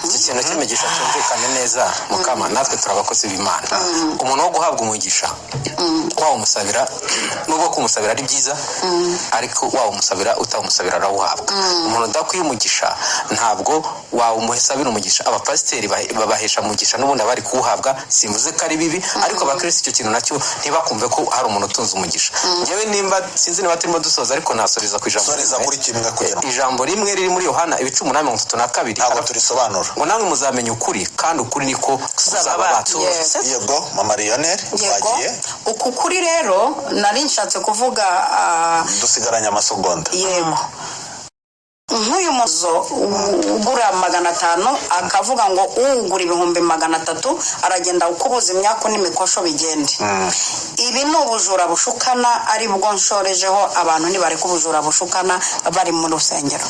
Iki kintu cy'imigisha cyumvikane neza, mukama. Natwe turi abakozi b'Imana. Umuntu wo guhabwa umugisha wawumusabira, nubwo kumusabira ari byiza, ariko wawumusabira utawumusabira arawuhabwa. Umuntu udakwiye umugisha ntabwo wawumusabira umugisha. Abapasiteri babahesha umugisha n'ubundi abari kuwuhabwa. Simvuze ko ari bibi, ariko abakirisitu icyo kintu nacyo ntibakumve ko hari umuntu utunze umugisha. Njyewe nimba, sinzi niba turimo dusoza, ariko nasoreza ku ijambo Soreza rimwe. kuri kimwe kugira ngo Ijambo rimwe riri muri Yohana ibice 8 32. Ntabwo turisobanura. Ngo namwe muzamenya ukuri, kandi ukuri niko kuzababatura. Yego, mama Lionel. Yego. Twagiye. Uku kuri rero nari nshatse kuvuga Dusigaranye amasegonda. Yego, nk'uyu muzo ugura 500 akavuga ngo ugura 300,000, aragenda ukubuza imyaku n'imikosho bigende. Ibi ni ubujura bushukana, ari bwo nshorejeho. Abantu nibareka ubujura bushukana bari mu rusengero.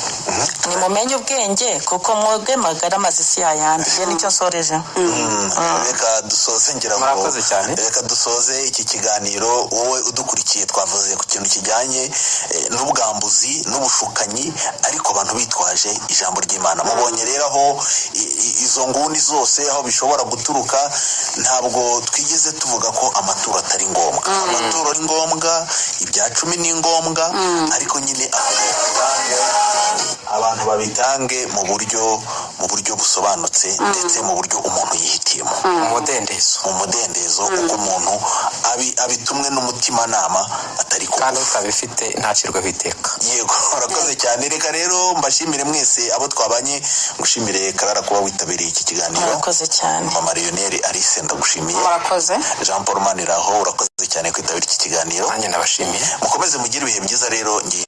Nimumenye ubwenge, kuko mwebwe magara amaze isi yayandi. Njye nicyo nsoreje. Reka dusoze, ngira ngo Murakoze cyane. Reka dusoze iki kiganiro. Wowe udukurikiye, twavuze ku kintu kijyanye n'ubwambuzi n'ubushukanyi, ariko abantu bitwaje ijambo ry'Imana. Mubonye rero aho izo nguni zose aho bishobora guturuka. Ntabwo twigeze tuvuga ko amaturo atari ngombwa. Amaturo ni ngombwa, ibya cumi ni ngombwa, ariko nyine abantu babitange mu buryo busobanutse, ndetse mu buryo umuntu yihitiyemo. Umudendezo. Mu mudendezo, uko umuntu abitumwe n'umutimanama, atari ku Kandi utabifite ntacirweho iteka. Yego, urakoze cyane. Reka rero mbashimire mwese abo twabanye. Ngushimire Karara kuba witabiriye iki kiganiro. Murakoze cyane. Mama Lionel, Alice, ndagushimiye. Murakoze. Jean Paul Maniraho, urakoze cyane kwitabira iki kiganiro. Nanjye ndabashimiye. Mukomeze mugire ibihe byiza rero ngiye.